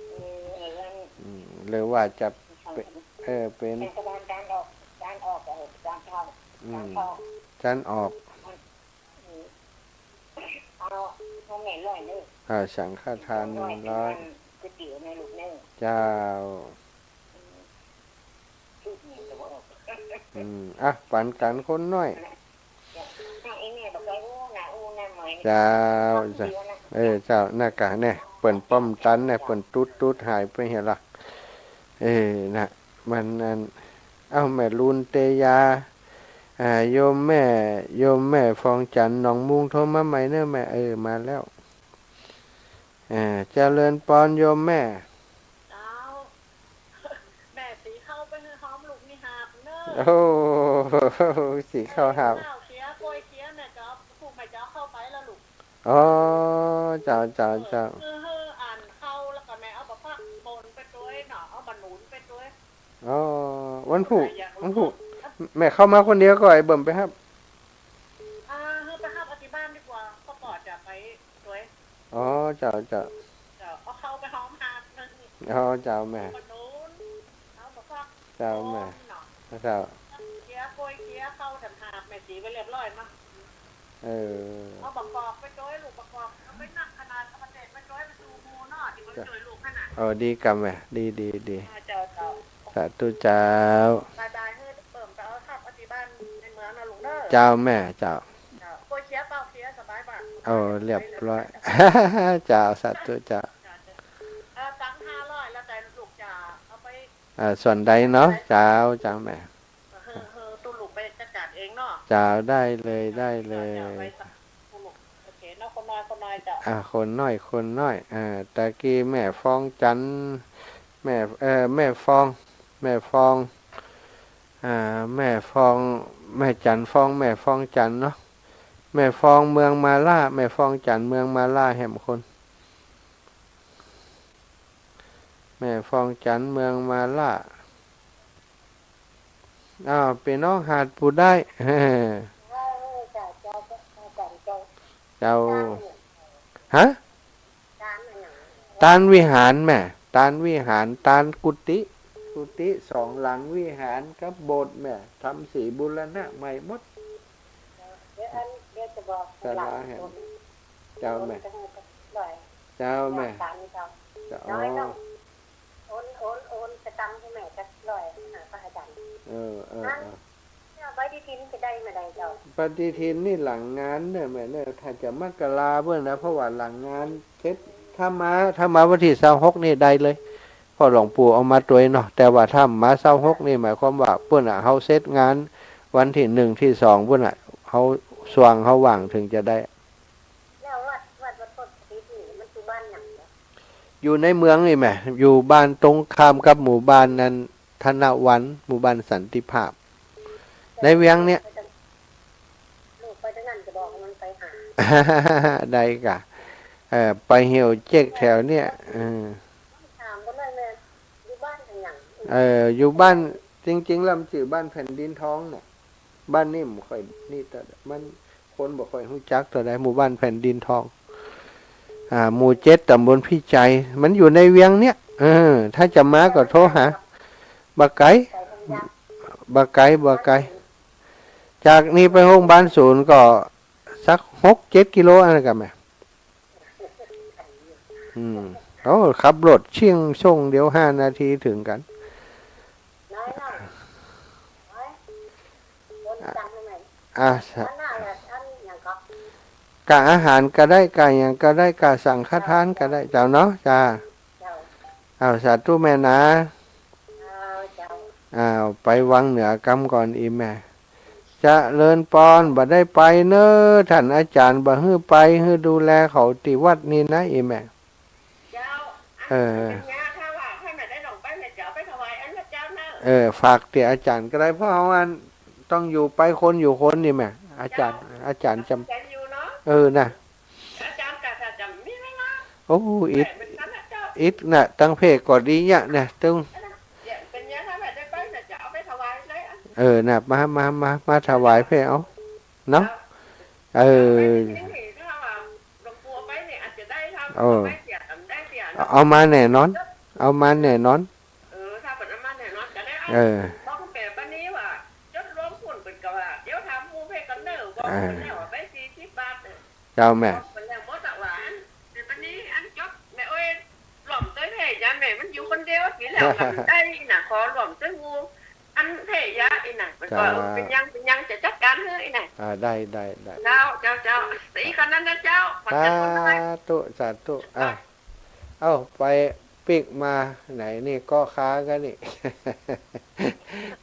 อืม อืม หรือว่าจะเป๋น เออ เป๋น สังฆทานตานออก ตานออก เออ ตานเข้า อืม ตานเข้า ตานออก เอา เอาแม่ร้อยเน่อ อ่า สังฆทานหนึ่งร้อย ก๋วยเตี๋ยวเน่อลูกเน่อ เจ้า อืม อ่ะ ปันกั๋นคนน้อย เจ้า เจ้า เออ เจ้า น่ะกะเนี่ย เปิ้นป้อมตันเนี่ย เปิ้นตุ๊ดตุ๊ดหายไปเหียละ เออ น่ะ มันอัน เอ้า แม่ลูนเตยา อ่า โยมแม่ โยมแม่ฟองจันทน์หนองมุงโทรมาใหม่เน่อแม่ เออ มาแล้ว อ่า เจริญปอนโยมแม่ เจ้า แม่สีเข้าไปหื้อหอมลูกนี่หาบเน่อ โอ้ สีเข้าหาบ ข้าวเคี้ยว กล้วยเคี้ยว แม่จะเอา พวกแม่จะเอาเข้าไปแล้วลูก อ๋อ เจ้า เจ้า เจ้า เออ หื้อ หื้ออันเข้าแล้วก็แม่เอาบักผักบนไปตวยเนาะ เอาบักหนุนไปตวย อ๋อ วันพุธ วันพุธ แม่เข้ามาคนเดียวก่อ ไอ้เบิ่มไปฮับ อ่า หื้อไปฮับเอาตี้บ้านดีกว่า ป้อป๋อจะไปตวย อ๋อ เจ้า เจ้า เจ้า เอาเข้าไปหอมหาบนึ่ง อ๋อ เจ้าแม่ เอาบักหนุน เอาบักผัก เจ้าแม่ บนเนาะ เจ้า เกลี้ยกล้วย เกลี้ยเข้าต่างหาก แม่สีไว้เรียบร้อยเนาะ เออ เอาบักกอกไปโจ้ย ลูกบักกอก เอาไปนักขนาด เอามาเศษไปโจ้ย ไปสู่หมู่เนาะ ตี้มันโจ้ยลูกหั้นน่ะ เออ ดีกำแม่ ดี ดี ดี อ่า เจ้า เจ้า สาธุเจ้า บายบาย หื้อเปิ้นไปเอาข้าวปฏิบัติในเมืองนะลูกเด้อ เจ้าแม่ เจ้า เจ้า กล้วยเกลี้ยเปล่า เกลี้ยสบายบ่า เออ เรียบร้อย เจ้า สาธุเจ้า เจ้า เจ้า เออ ตังค์ห้าร้อย แล้วแต่ลูกจะเอาไป อ่า ส่วนใดเนาะ เจ้า เจ้าแม่ เออ เออ ตุ๊ลูกไปจัดการเองเนาะ เจ้า ได้เลย ได้เลย เจ้า เจ้า ไปสักตุ๊ลูก โอเคเนาะ คนน้อย คนน้อยเจ้า อ่า คนน้อย คนน้อย อ่า ตะกี้แม่ฟองจันทร์ แม่ เอ่อ แม่ฟอง แม่ฟอง อ่า แม่ฟอง แม่จันทร์ฟอง แม่ฟองจันทร์เนาะ แม่ฟองเมืองมาล่า แม่ฟองจันทร์เมืองมาล่าแหมคน แม่ฟองจันทร์เมืองมาล่า อ้าว เป๋นน้องหาดปูได้ เจ้า เจ้า ฮะ ตานวิหารแม่ ตานวิหาร ตานกุฏิ กุฏิสองหลัง วิหารกับโบสถ์แม่ ทำสีบูรณะใหม่หมด เดี๋ยวอัน เดี๋ยวจะบอก ศาลาแหม เจ้าแม่ เจ้าแม่ เจ้า เจ้า โอน โอน โอนสตังค์หื้อแม่จักร้อย หาพระอาจารย์ เออ เออ อัน เออ เนี่ย ปฏิทินจะได้เมื่อใดเจ้า ปฏิทินนี่หลังงานเนี่ยแม่เนี่ย ถ้าจะมกราเปิ้นนะ เพราะว่าหลังงานเสร็จ ถ้ามา ถ้ามาวันตี้ซาวหกนี่ได้เลย เพราะหลวงปู่เอามาตวยเนาะ แต่ว่าถ้ามาซาวหกนี่หมายความว่าเปิ้นน่ะ เฮาเสร็จงานวันตี้หนึ่งตี้สองเปิ้นน่ะ เฮาส่วงเฮาว่างถึงจะได้ แล้ววัด วัด วัดต้นสถิตนี่มันอยู่บ้านหยังเจ้า อยู่ในเมืองนี่แหม อยู่บ้านตรงข้ามกับหมู่บ้านนั้น ธนวัน หมู่บ้านสันติภาพ ในเวียงเนี่ย ลูกไปตางนั้นจะบอกมันไปหา ได้ก่ะ เออ ไปเหี่ยวเจ๊กแถวเนี่ย เออ ถามบ่ได้แม่ อยู่บ้านหยัง เออ อยู่บ้าน จริงๆ แล้วมันจื้อบ้านแผ่นดินทองเนี่ย บ้านนี่บ่ค่อย นี่แต่มัน คนบ่ค่อยฮู้จักเต้าใด หมู่บ้านแผ่นดินทอง อ่า หมู่เจ็ด ตำบลพิจัย มันอยู่ในเวียงเนี่ย เออ ถ้าจะมาก็โทรหา บ่ไก๋ บ่ไก๋ บ่ไก๋ จากนี่ไปโฮงบาลศูนย์ก็สักหกเจ็ดกิโลอันนั้นก่ะแม่ อืม โอ้ ขับรถเชียงส่งเดียวห้านาทีถึงกั๋น อ่ะ กะอาหารก็ได้ กะหยังก็ได้ กะสังฆทานก็ได้ เจ้าเนาะ จ้า เจ้า อ้าว สาธุแม่นะ เจ้า เจ้า อ้าว ไปวังเหนือกำก่อน อี่แม่ เจริญปอน บ่ได้ไปเน้อ ต้านอาจ๋ารย์บ่หื้อไป หื้อดูแลเขาตี้วัดนี่นะ อี่แม่ เจ้า เออ อันเนี้ยถ้าว่าถ้าแม่ได้ลองไป แม่จะเอาไปถวายอันพระเจ้าเนอะ เออ ฝากตี้อาจ๋ารย์ก็ได้ เพราะว่าอันต้องอยู่ไปคนอยู่คนนี่แม่ อาจ๋ารย์ เจ้า อาจ๋ารย์จำ ใจอยู่เนาะ เออ นะ อาจ๋ารย์กะจะจำมีไหมนะ โอ้ อิด แม่เป็นคณะเจ้า อิดนะ ตังเพกก็ดีเนี่ย เนี่ย ตึง เดี๋ยวเป็นเนี้ยถ้าแม่ได้ไป แม่จะเอาไปถวายเลยอะ เออ นะ มา มา มา มาถวายเพกเอา เนาะ เจ้า เออ ไปที่นี่ ถ้าว่าหลวงปู่เอาไปเนี่ย อาจจะได้ ถ้า เออ เอาไปเสีย ได้เสีย เอามาแน่นอน เอามาแน่นอน เออ ถ้าเปิ้นเอามาแน่นอนก็ได้ เออ บอกเปิ้นแบบนี้ว่า จดรวมหุ้นเปิ้นก็ว่า เดี๋ยวถามหมู่เพิ่นก่อนเด้อ บอกเปิ้นแล้วว่าไปสี่สิบบาทเด้อ เจ้าแม่ บอกเปิ้นแล้วหมดอะว่า อัน เดี๋ยวบัดนี้อันจดแม่เอ้ย ร่วมตวยเพ่ยาแม่ มันอยู่คนเดียว ปีแล้วมันได้นะ ขอร่วมตวยหมู่ อันเพ่ยาอีน่ะ มันก็ จ้า เออ เป็นยัง เป็นยังจะจัดการหื้ออีน่ะ อ่า ได้ ได้ ได้ เจ้า เจ้า เจ้า แต่อีกคนนั้นนะเจ้า ขอ สา จัดคนน้อย ธุ สาธุ อ่ะ เอ้า ไปปิ๊กมาไหนนี่ เกาะคากั๋นนี่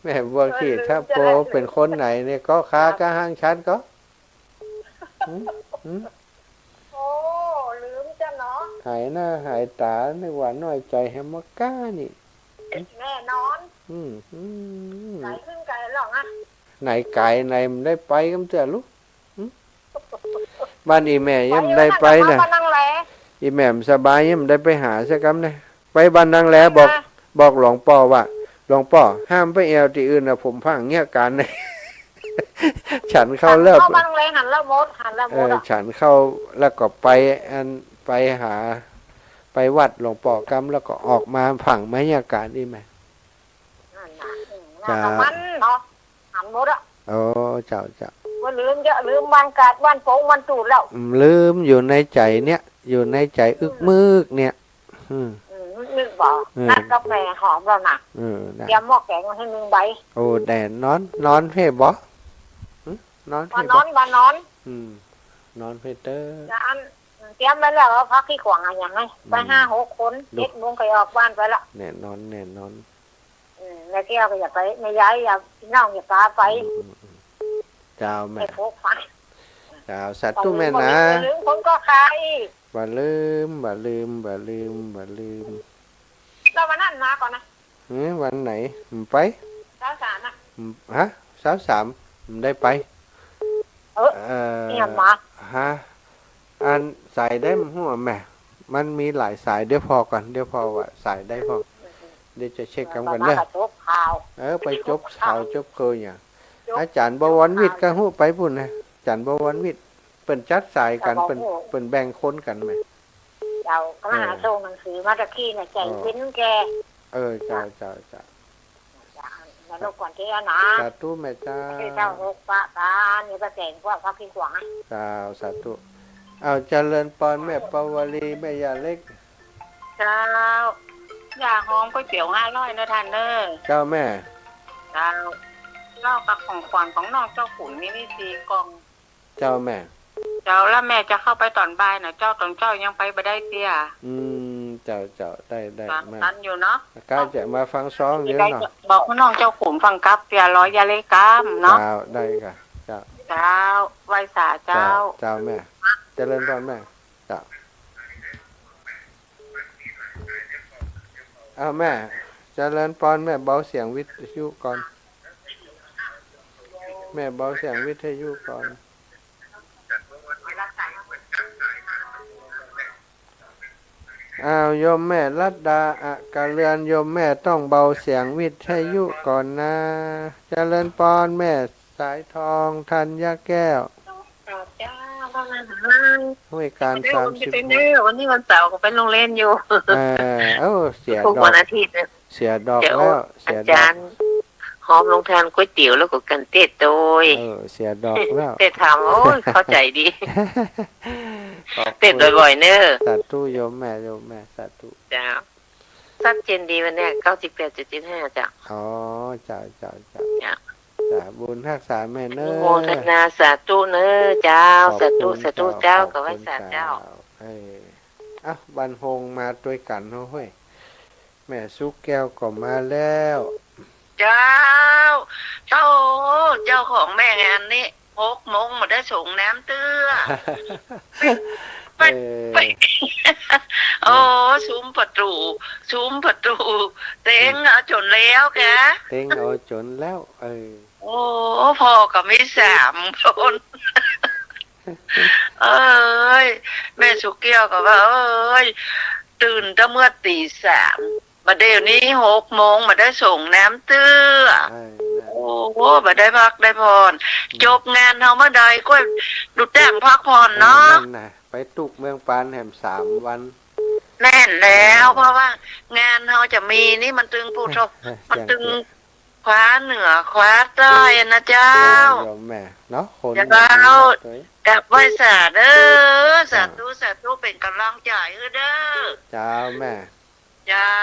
แม่บัวขีด เออ ลืม ถ้าโป จะได้ เป๋นคนไหนนี่ เกาะคากั๋น ห้างฉันก็ หืม หืม โอ้ ลืมจ้ะเนาะ หายหน้าหายต๋า นึกว่าน้อยใจ๋แหมมาก้านี่ แน่นอน อืม อืม ไหนขึ้นไกลหรอกอะ ไหนไกลไหนมันได้ไปกำเตื้อลูก บ้านอี่แม่ยังบ่ได้ไปนะ ไปอยู่นั่นน่ะ บ้านนางแล อี่แม่บ่สบายยังบ่ได้ไปหาสักกำนะ ไปบ้านนางแล ไปนะ บอก บอกหลวงป้อว่า หลวงป้อ ห้ามไปแอ่วตี้อื่นนะ ผมผ่างเยียะก๋าน ฉันข้าวแล้ว ฉันเข้าบ้านนางแล หันแล้วหมด หันแล้วหมดอะ เออ ฉันข้าวแล้วก็ไป อัน ไปหา ไปวัดหลวงป้อกำ แล้วก็ออกมาผ่างมาเยียะก๋านอี่แม่ นั่นน่ะ อืม เจ้า น้ำมันเนาะ หันหมดอะ โอ้ เจ้า เจ้า บ่ลืมเยอะ ลืมวันกาดวันโป๋งวันตูดแล้ว อืม ลืมอยู่ในใจ๋เนี่ย อยู่ในใจ๋อึกมึกเนี่ย อืม อืม นึกบ่ อืม นัดกับแม่หอมแล้วนะ เออ นะ เตรียมหม้อแก๋งไว้หื้อหนึ่งใบ โอ้ แด่นอน นอนเพ่บ่ หึ นอนเพ่บ่ ว่านอน ว่านอน อืม นอนเพ่เต๊อะ จะอัน เตรียมไว้แล้วว่าพักขี้ขวางอะหยังไง อืม ไปห้าหกคน ลูก เจ็ดโมงก็ออกบ้านไปละ แด่นอน แด่นอน อืม แม่แก้วก็อย่าไป แม่ยายอย่า พี่น้องอย่าปาไป อืม อืม อืม เจ้าแม่ ไปพบปะ เจ้า สาธุแม่นะ บ่ลืม บ่ลืมคนก็ใคร บ่ลืม บ่ลืม บ่ลืม บ่ลืม แล้ววันนั้นมาก่อนนะ เอ้ย วันไหน บ่ไป ซาวสามอะ อืม ฮะ ซาวสาม บ่ได้ไป เออ เอ่อ เนี่ยมา ฮะ อันสายใดบ่ฮู้แม่ มันมีหลายสาย เดี๋ยวผ่อก่อน เดี๋ยวผ่อว่าสายใดพ่อง เดี๋ยวจะเช็คกำก่อนเด้อ มากับจบข่าว เออ ไปจบข่าว จบข่าว จบเคยเนี่ย จบ อาจ๋ารย์บวรวิทย์ก็ฮู้ไปปู๊นนะ อาจ๋ารย์บวรวิทย์ เปิ้นจัดสายกั๋น เปิ้น เปิ้นแบ่งคนกั๋นแหม เจ้า ก็มาหา เออ ส่งหนังสือมาตะกี้เนี่ย ใจ๋ อ๋อ เย็นแก่ เออ เจ้า เจ้า เจ้า เจ้า อย่ารบกวนเจ๊นะ สาธุแม่เจ้า ที่เจ้าหกปะปาน นี่ก็แจ้งพวกพักขี้ขวางอะ เจ้า สาธุ เอา เจริญปอนแม่ปาวลี แม่ย่าเล็ก เจ้า ย่าหอมก๋วยเตี๋ยวห้าร้อยนะท่านเด้อ เจ้าแม่ เจ้า เจ้า กับของขวัญของน้องเจ้าขุนมีนี่สี่กล่อง เจ้าแม่ เจ้า แล้วแม่จะเข้าไปต๋อนบ่ายนะเจ้า ต๋อนเจ๊ายังไปบ่ได้เตื้อ อืม เจ้า เจ้า ได้ ได้ มา ตันอยู่เนาะ ใก้จะมาฟังซองอยู่เนาะ บอกน้องเจ้าขุนฟังกับเตื้อ รอย่าเล็กกำเนาะ เจ้า ได้ก่ะ เจ้า เจ้า ไหว้สาเจ้า เจ้า เจ้าแม่ เจริญพรแม่ เจ้า เอาแม่ เจริญพรแม่ เบาเสียงวิทยุก่อน แม่เบาเสียงวิทยุก่อน อ้าว โยมแม่รัตดา อกะเรือน โยมแม่ต้องเบาเสียงวิทยุก่อนนะ เจริญพรแม่สายทอง ธัญญาแก้ว เจ้า ห้วยการ เดี๋ยว สามสิบ วันนี้วันเสาร์ก็ไปโฮงเฮียนอยู่ เออ เอ้า เสียดอก วันอาทิตย์นะ เสียดอกแล้ว เสียดอก อาจ๋ารย์หอมลงทานก๋วยเตี๋ยวแล้วก็กั๋นเต๊อะโตย เออ เสียดอกแล้ว เต๊อะถาม โอ้ย เข้าใจ๋ดี ขอบคุณ เต๊อะบ่อยๆ เน้อ สาธุโยมแม่ โยมแม่ สาธุ เจ้า ชัดเจนดีวันเนี้ย เก้าสิบแปดจุดเจ็ดห้า เจ้า อ๋อ เจ้า เจ้า เจ้า เจ้า เจ้า บุญฮักษาแม่เน้อ อนุโมทนาสาธุเน้อ เจ้า ขอบคุณ สาธุ สาธุ เจ้า เจ้า ขอบคุณ กับไหว้สาเจ้า เจ้า เออ อ่ะ บันฮงมาตวยกั๋นเนาะเฮ้ย แม่สุแก้วก็มาแล้ว เจ้า โอ้ เจ้าของแม่งานนี้ หกโมงบ่ได้สรงน้ำเตื้อ ไป ไป เออ ไป โอ้ สุมประตู๋ สุมประตู๋ เต็งเอาจ๋นแล้วกะ เต็งเอาจ๋นแล้ว เออ โอ้ พ่อก็มีสามคน เอ้ย แม่สุแก้วก็ว่า เอ้ย ตื่นแต่เมื่อตีสาม บ่าเดี๋ยวนี้หกโมงบ่ได้สรงน้ำเตื้อ เออ นั่น โอ้ บ่ได้พักได้ผ่อน อืม จบงานเฮาเมื่อใดก็ดูแจ้งพักผ่อนเนาะ เออ นั่นน่ะ ไปตุ๊กเมืองปานแหมสามวัน แม่นแล้ว เออ เพราะว่างานเฮาจะมีนี่มันตึงผู้ทบ เออ มันตึง เออ ขวาเหนือขวาใต้นะเจ้า เออ โยมแม่เนาะ คน เจ้า เยอะด้วย กับไหว้สาเด้อ สาธุ เจ้า สาธุ เป๋นก๋ำลังใจ๋หื้อเด้อ เจ้าแม่ เจ้า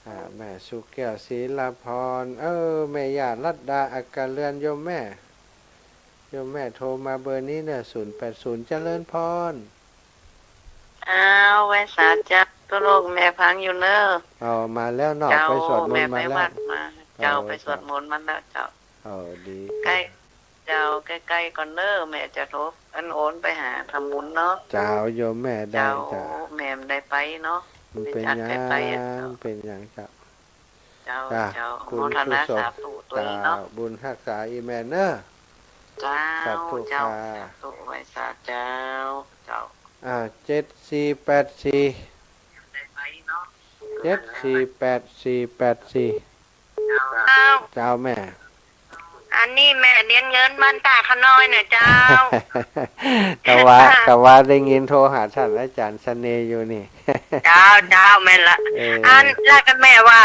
อ่า แม่สุแก้ว ศรีลาพร เออ แม่ย่ารัตดา อกะเรือน โยมแม่ โยมแม่โทรมาเบอร์นี้เน้อ ศูนย์แปดศูนย์ เจริญพร อ้าว ไหว้สาเจ้า ตุ๊ลูกแม่ฟังอยู่เน้อ อ๋อ มาแล้วเนาะ เจ้า ไปสวดมนต์มาแล้ว แม่ไปวัดมา เจ้า อ๋อ ไปสวดมนต์มาแล้วเจ้า อ๋อ ดี ใก้ เจ้า ใก้ๆ ก่อนเน้อ แม่จะโทรอันโอนไปหาทำบุญเนาะ เจ้า โยมแม่ได้ เจ้า เจ้า แม่บ่ได้ไปเนาะ บ่เป๋นหยัง ไปจัดไปไปอะ เป๋นหยังเจ้า เจ้า จ้ะ เจ้า บุญ โมทนา กุศล สาธุตวยเนาะ จ้ะ บุญฮักษาอีแม่เน้อ เจ้า สาธุ เจ้า ค่ะ สาธุ ไหว้สาเจ้า เจ้า อ่า เจ็ดสี่แปดสี่ เจ็ดสี่แปดสี่แปดสี่ เจ้า เจ้าแม่ อันนี้แม่เนียนเงินบ้านตาขะน้อยน่ะเจ้า กะว่า กะว่าได้ยินโทรหาท่านอาจ๋ารย์เสน่ห์อยู่นี่ เจ้า เจ้า แม่นละ เออ อัน แล้วก็แม่ว่า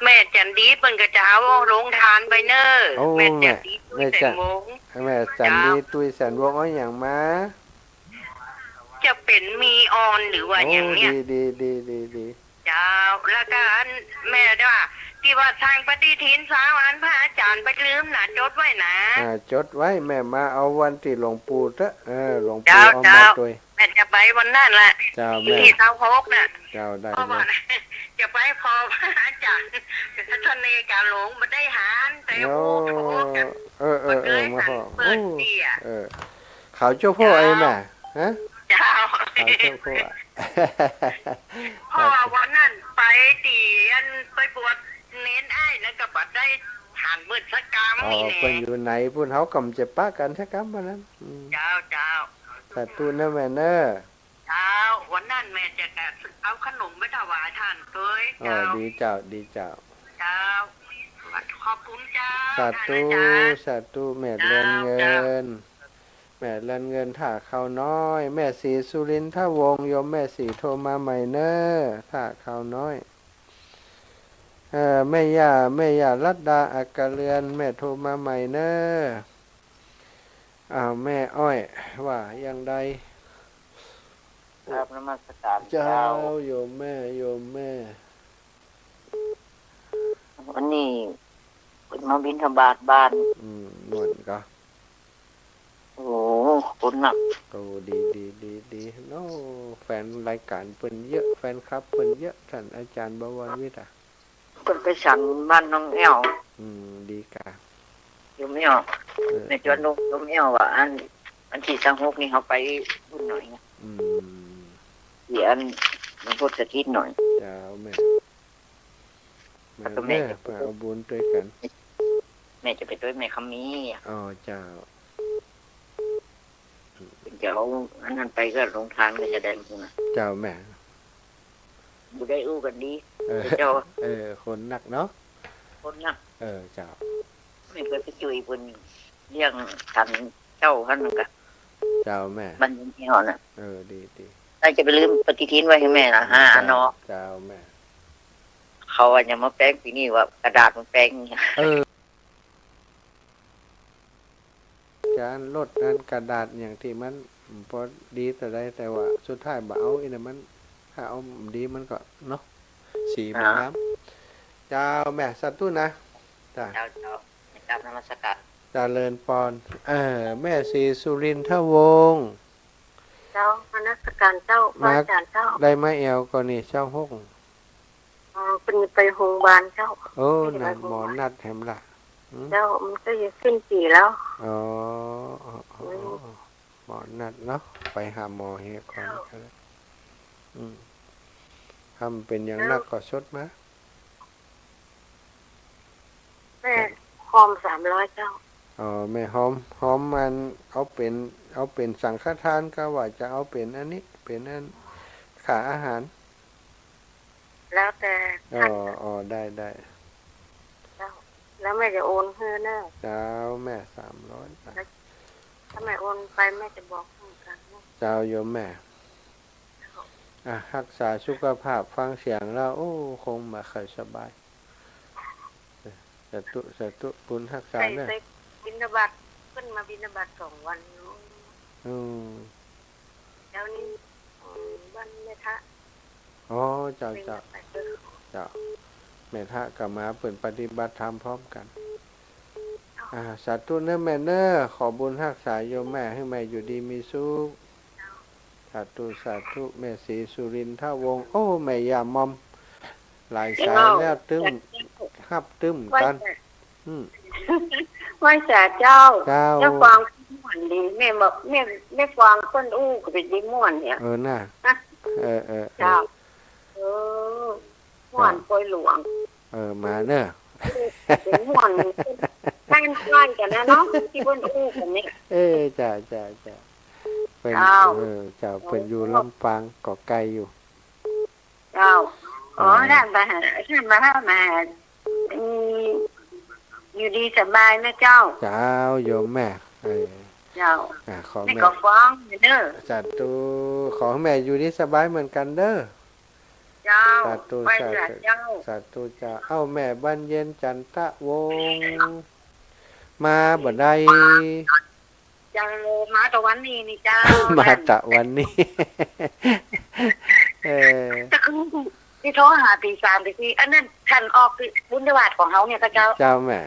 แม่จันดีเปิ้นก็จะเอาโฮงตานไปเน่อ โอ้ แม่จันดี แม่ ตุ้ยแสนวงศ์ แม่จันดี เจ้า ตุ้ยแสนวงศ์ เอาหยังมา จะเป๋นมีออนหรือว่าหยังเนี่ย โอ้ ดี ดี ดี ดี ดี เจ้า แล้วก็อันแม่ว่า ตี้ว่าสั่งปฏิทินซาวอันพระอาจ๋ารย์ไปลืมนะ จดไว้นะ อ่า จดไว้ แม่มาเอาวันตี้หลวงปู่เต๊อะ เออ หลวงปู่ เจ้า เอามา เจ้า ตวย แม่จะไปวันนั้นแหละ เจ้า แม่ ตี้ซาวหกน่ะ เจ้า ได้ เพราะว่า เลย จะไปขอพระอาจ๋ารย์เสน่ห์กาหลง บ่ได้หัน แต่ โอ้ โอ้โห เออ เออ เออ บังเอิญ มาขอ หันเปิ้น โอ้ ตี้อะ เออ เขาเจ้าพ่อ เจ้า ไอ้แม่ ฮะ เจ้า เขาเจ้าพ่อ เพราะว่าวันนั้นไปตี้อันไปบวชเณรอ้ายนั้นก็บ่ได้หันเปิ้นสักกำ อ๋อ นี่แหละ เปิ้นอยู่ไหนปุ้น เฮาก็บ่จะปะกั๋นสักกำวันนั้น อืม เจ้า เจ้า สาธุนะแม่เน่อ เจ้า วันนั้นแม่จะเอาขนมไปถวายต้านตวย อ๋อ เจ้า ดีเจ้า ดีเจ้า เจ้า ขอบคุณเจ้า สาธุ ท่านอาจ๋ารย์ สาธุ แม่เรือนเงิน เจ้า แม่เรือนเงิน ท่าข้าวน้อย แม่ศรีสุรินทวงศ์ โยมแม่ศรีโทรมาใหม่เน่อ ท่าข้าวน้อย เอ่อ แม่ย่า แม่ย่ารัตดา อัครเรือน แม่โทรมาใหม่เน่อ อ้าว แม่อ้อย ว่าอย่างใด กราบนมัสการ เจ้า เจ้า โยมแม่ โยมแม่ วันนี้เปิ้นมาบิณฑบาตบ้าน อืม ม่วนก่อ โอ้ คนนัก โอ้ ดี ดี ดี ดี โอ้ แฟนรายก๋านเปิ้นเยอะ แฟนคลับเปิ้นเยอะ ท่านอาจ๋ารย์บวรวิทย์อะ เปิ้นไปฉันบ้านน้องแอ้ว อืม ดีก่า โยมแอ้ว เออ แม่จวนโยมแอ้วว่า อัน อันตี้ซาวหกนี่เฮาไปบุญหน่อยนะ อืม ตี้อันหลวงพ่อสถิตหน่อย เจ้าแม่ แล้วก็แม่ มาเน่อ จะไป มาเอาบุญตวยกั๋น แม่จะไปตวยแม่คำมีอะ อ๋อ เจ้า เปิ้นจะเอาอันนั้นไปก็โฮงตานก็จะได้บุญนะ เจ้าแม่ บ่ได้อู้กั๋นดี เออ เจ้า เออ คนนักเนาะ คนนัก เออ เจ้า แม่ก็ไปจ้วยเปิ้นเลี้ยงฉันเจ๊าหั้นก็ เจ้าแม่ บ้านนี้หั้นน่ะ เออ ดี ดี น่าจะไปลืมปฏิทินไว้หื้อแม่นะ ห้าอันเนาะ เจ้าแม่ เขาว่าจะมาแปลงปี๋นี้ว่ากระดาษมันแปลง เออ จานลดอันกระดาษอย่างตี้มันบ่ดีเต้าใด แต่ว่าสุดท้ายบ่เอาอีกนะ มัน ถ้าเอาดีมันก็เนาะ สีมันงาม เจ้าแม่ สาธุนะ จ้ะ เจ้า เจ้า กราบนมัสการ เจริญปอน เออ แม่ศรีสุรินทวงศ์ เจ้า นมัสการเจ้า พระอาจ๋ารย์เจ้า ได้มาแอ่วก่อนี่ ซาวหก อ๋อ เปิ้นไปโฮงพยาบาลเจ้า โอ้ เปิ้นไป นั่น โฮงพยาบาล หมอนัดแหมล่ะ หืม เจ้า มันก็จะสิ้นปี๋แล้ว อ๋อ อ๋อ อ๋อ อืม อ๋อ หมอนัดเนาะ ไปหาหมอเหียก่อน เจ้า อืม ถ้ามันเป๋นอย่างนักก็สดมา แม่หอมสามร้อยเจ้า อ๋อ แม่หอม หอมมันเอาเป๋น เอาเป๋นสังฆทาน กาว่าจะเอาเป๋นอันนี้ เป๋นอัน ค่าอาหาร แล้วแต่ อ๋อ ท่าน อ๋อ ได้ ได้ เจ้า แล้วแม่จะโอนหื้อเน่อ เจ้าแม่ สามร้อย แล้วถ้าแม่โอนไปแม่จะบอกหื้อกั๋นเน่อ เจ้าโยมแม่ อ่ะ ฮักษาสุขภาพ ฟังเสียงแล้ว โอ้ คงบ่ค่อยสบาย สาธุ สาธุ บุญฮักษาเน่อ ไปบิณฑบาต เปิ้นมาบิณฑบาตสองวันเนาะ อืม แล้วนี่ อืม บ้านแม่ทะ อ๋อ เจ้า เปิ้น เจ้า ไปเปิ้น เจ้า แม่ทะก็มา เปิ้นปฏิบัติธรรมพร้อมกั๋น อ่า สาธุเน่อแม่เน่อ ขอบุญฮักษาโยมแม่ หื้อแม่อยู่ดีมีสุข สาธุ สาธุ แม่ศรีสุรินทวงศ์ โอ้ แม่ย่ามอม หลายสายแล้ว ตึ้ม ฮับตึ้มกั๋น อืม ไหว้สาเจ้า เจ้า เจ้า ฟังม่วนดี แม่บอก แม่ แม่ฟังเปิ้นอู้ก็เป๋นดีม่วนเนี่ย เออ น่ะ ฮะ เออ เออ เออ เจ้า เออ ม่วน เจ้า ปอยหลวง เออ มาเน่อ เป๋นม่วน บ้านใก้กั๋นนะเนาะ ตี้เปิ้นอู้กั๋นเนี่ย เออ จ้า จ้า จ้า เปิ้น เจ้า เออ เจ้า เปิ้นอยู่ลำปางก็ไกลอยู่ เจ้า อ๋อ เออ ท่านมาหา ท่านมาหา มาหา อืม อยู่ดีสบายนะเจ้า เจ้า โยมแม่ เออ เจ้า อ่ะ ขอ แม่ แม่ก็ฟังเน่อ สาธุ ขอหื้อแม่อยู่ดีสบายเหมือนกั๋นเน่อ เจ้า สาธุ ไหว้ สาธุ เจ้า สาธุเจ้า เอ้า แม่บานเย็น จันทะวงศ์ มาบ่ได้ เจ้า มาตะวันนี้นี่เจ้า มาตะวันนี้ เออ แต่คือตี้โทรหาตีสามตีสี่ อันนั้นต้านออกตี้บุญญาวาสของเฮาเนี่ยค่ะเจ้า เจ้าแม่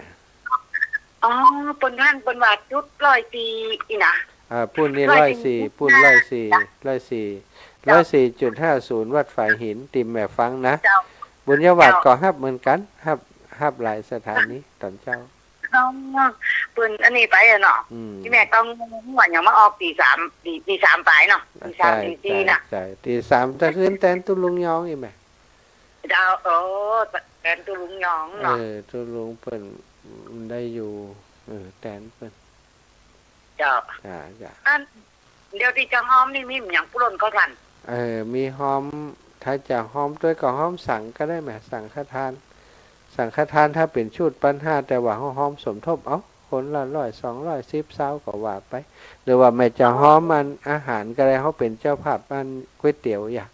อ๋อ เปิ้นต้านเปิ้นว่าจุดร้อยสี่นี่นะ อ่า ปุ้นนี่ ร้อยสี่ ร้อยสี่ ปุ้น ร้อยสี่ เจ้า ร้อยสี่ เจ้า ร้อยสี่จุดห้าศูนย์ วัดฝายหิน ตี้แม่ฟังนะ เจ้า บุญญาวาส เจ้า ก็ฮับเหมือนกั๋น ฮับ ฮับหลายสถานีต๋อนเจ๊า อ๋อ เปิ้นอันนี้ไปอะเนาะ อืม ตี้แม่ต้องหัวยังมาออกตีสาม ตี ตีสามป๋ายเนาะ ตีสาม ใจ้ ตีสี่ ใจ้ นะ ใจ้ ตีสามตะคืนแตนตุ๊ลุงยองอี้แม่ เจ้า โอ้ แตนตุ๊ลุงยองเนาะ เออ ตุ๊ลุงเปิ้นได้อยู่ เออ แตนเปิ้น เจ้า จ้า จ้า อัน เดี๋ยวตี้จะฮ้อมนี่มีหยังปล้นก็ทัน เออ มีฮ้อม ถ้าจะฮ้อมตวยก็ฮ้อมสังก็ได้แม่ สังฆทาน สังฆทานถ้าเป๋นชุดปันห้า แต่ว่าฮ้อมสมทบเอา คนละร้อย สองร้อย สิบ ซาวก็ว่าไป หรือว่าแม่จะฮ้อมอันอาหารก็ได้ เฮาเป๋นเจ้าภาพอันก๋วยเตี๋ยวอย่าง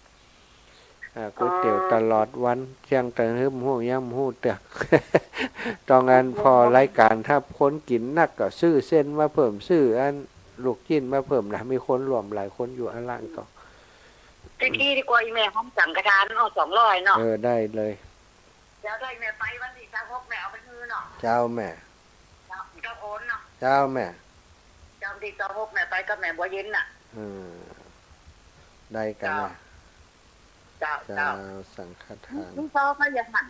อ่า ก๋วยเตี๋ยวตลอดวัน เที่ยงตะหึมฮู้ยังบ่ฮู้เตื้อ ต้องอันพอรายก๋าน ถ้าคนกิ๋นนักก็ซื้อเส้นมาเพิ่ม ซื้ออันลูกจิ๊นมาเพิ่มนะ มีคนร่วมหลายคนอยู่อันล่างก็ ตี้กี้ดีกว่า อีแม่ฮ้อมสังฆทานเอาสองร้อยเนาะ เออ ได้เลย เจ้า ถ้าแม่ไปวันตี้ซาวหกแม่เอาไปหื้อเนาะ เจ้าแม่ เจ้า เจ้าโอนเนาะ เจ้าแม่ เจ้า ตี้ซาวหกแม่ไปกับแม่บัวเย็นน่ะ เออ ได้กั๋นนะ เจ้า เจ้า เจ้า เจ้า สังฆทาน มีซอก็ยังหัน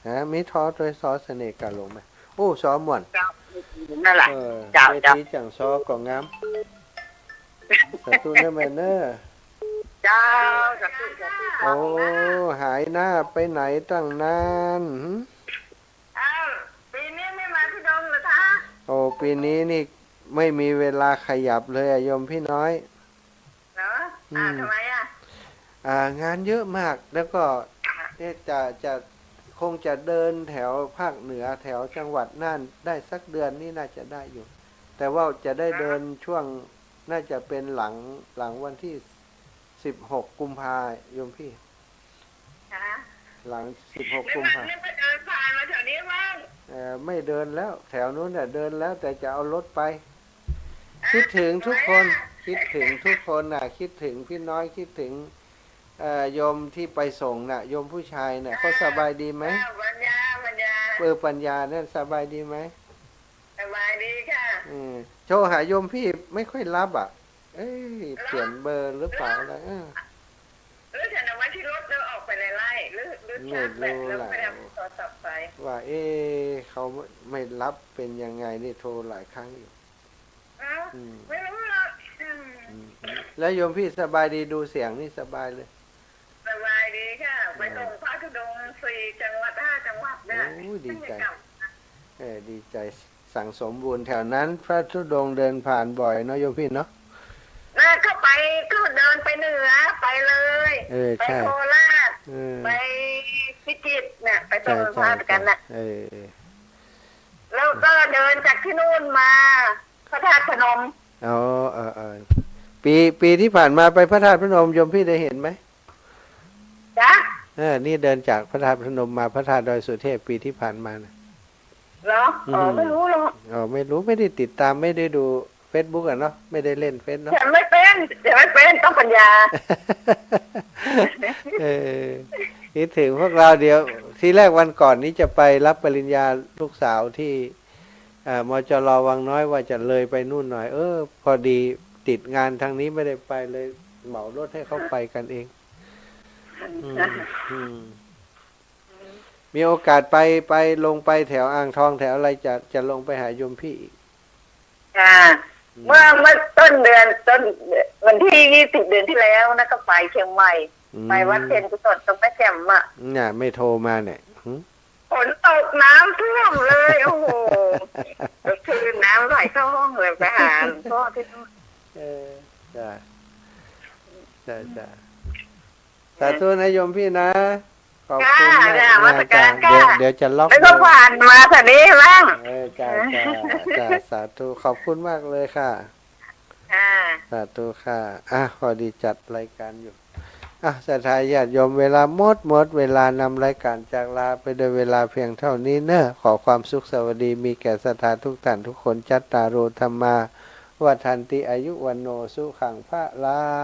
ฮะ มีซอตวย ซอเสน่ห์กาหลงแม่ โอ้ ซอม่วน เจ้า นั่นแหละ เออ เจ้า เวที เจ้า จั่งซอก็งาม สาธุเน้อแม่เน้อ เจ้า สาธุ สาธุ โอ้ เจ้า หายหน้าไปไหนตั้งนาน หึ อ้าว ปี๋นี้ไม่มาธุดงค์เหรอคะ โอ้ ปี๋นี้นี่ไม่มีเวลาขยับเลยอะโยมพี่น้อย เหรอ อืม อ่า ทำไมอะ อ่า งานเยอะมาก แล้วก็ เอ๊ะ จะ จะ คงจะเดินแถวภาคเหนือ แถวจังหวัดน่านได้สักเดือนนี่น่าจะได้อยู่ แต่ว่าจะได้เดินช่วง น่าจะเป็นหลัง หลังวันตี้สิบหกกุมภาโยมพี่ คะ หลังสิบหกกุมภา นึกว่า นึกว่าเดินผ่านมาแถวนี้บ้าง เอ่อ ไม่เดินแล้ว แถวนู้นน่ะเดินแล้ว แต่จะเอารถไป คิดถึงทุกคน คิดถึงทุกคนน่ะ คิดถึงพี่น้อย คิดถึง เอ่อ โยมที่ไปส่งน่ะ โยมผู้ชายน่ะ เขาสบายดีไหม เออ ปัญญา ปัญญา เออ ปัญญานั่นสบายดีไหม สบายดีค่ะ อืม โทรหาโยมพี่ไม่ค่อยรับอะ เอ้ย เปลี่ยนเบอร์หรือเปล่าอะไร เออ หรือฉันเอาไว้ที่รถแล้วออกไปไล่ๆ หรือ หรือชาร์จแบตแล้วไม่ได้เอาโทรศัพท์ไป ว่า เอ๊ะ เขาไม่รับเป็นยังไงนี่ โทรหลายครั้งอยู่ เอ้า อืม ไม่รู้หรอก อืม อืม แล้วโยมพี่สบายดี ดูเสียงนี่สบายเลย สบายดีค่ะ ไปส่งพระธุดงค์สี่จังหวัด ห้าจังหวัดเนี่ย โอ้ย ดีใจ เพิ่งจะกลับ เออ ดีใจ สั่งสมบุญแถวนั้น พระธุดงค์เดินผ่านบ่อยเนาะโยมพี่เนาะ น่ะ ก็ไป ก็เดินไปเหนือ ไปเลย เออ ใช่ ไปโคราช เออ ไปพิจิตรเนี่ย ไปส่ง ใช่ พระกันน่ะ ใช่ เออ แล้วก็เดินจากที่นู่นมา พระธาตุพนม อ๋อ เออ เออ ปี ปีที่ผ่านมาไปพระธาตุพนม โยมพี่ได้เห็นไหม จ๊ะ เออ นี่เดินจากพระธาตุพนมมาพระธาตุดอยสุเทพ ปีที่ผ่านมาน่ะ เหรอ อ๋อ อืม ไม่รู้หรอก อ๋อ ไม่รู้ ไม่ได้ติดตาม ไม่ได้ดูเฟซบุ๊กอะเนาะ ไม่ได้เล่นเฟซเนาะ ฉันไม่เป็น ฉันไม่เป็น ต้องปัญญา เออ คิดถึงพวกเรา เดี๋ยว ทีแรกวันก่อนนี้จะไปรับปริญญาลูกสาวที่ เอ่อ มจร.วังน้อย ว่าจะเลยไปนู่นหน่อย เออ พอดีติดงานทางนี้ไม่ได้ไปเลย เหมารถให้เขาไปกันเอง อืม อืม มีโอกาสไป ไป ลงไปแถวอ่างทองแถวอะไร จะ จะลงไปหาโยมพี่อีก ค่ะ อืม เมื่อ เมื่อต้นเดือน ต้น วันที่ยี่สิบเดือนที่แล้วนะ ก็ไปเชียงใหม่ อืม ไปวัดเพ็ญกุศลตรงแม่แจ่มอะ เนี่ย ไม่โทรมาเนี่ย หึ ฝนตกน้ำท่วมเลย โอ้โห ก็คือน้ำไหลเข้าห้องเลย ไปหาหลวงพ่อที่นู่น เออ จ้ะ จ้ะ จ้ะ สาธุนะโยมพี่นะ ขอบคุณมาก ค่ะ จ้ะ นมัสการ จ้ะ ค่ะ เดี๋ยว เดี๋ยวจะล็อก แล้วก็ผ่านมาแถวนี้บ้าง เออ จ้ะ จ้ะ จ้ะ สาธุ ขอบคุณมากเลยค่ะ ค่ะ สาธุค่ะ อ่ะ พอดีจัดรายการอยู่ อ่ะ ศรัทธาญาติโยม เวลาหมด หมดเวลานำรายก๋าน จากลาไปโดยเวลาเพียงเต้านี้เน่อ ขอความสุขสวัสดีมีแก่ศรัทธาทุกต้านทุกคน จัตตาโร ธัมมา วัฑฒันติ อายุ วัณโณ สุขัง พะลัง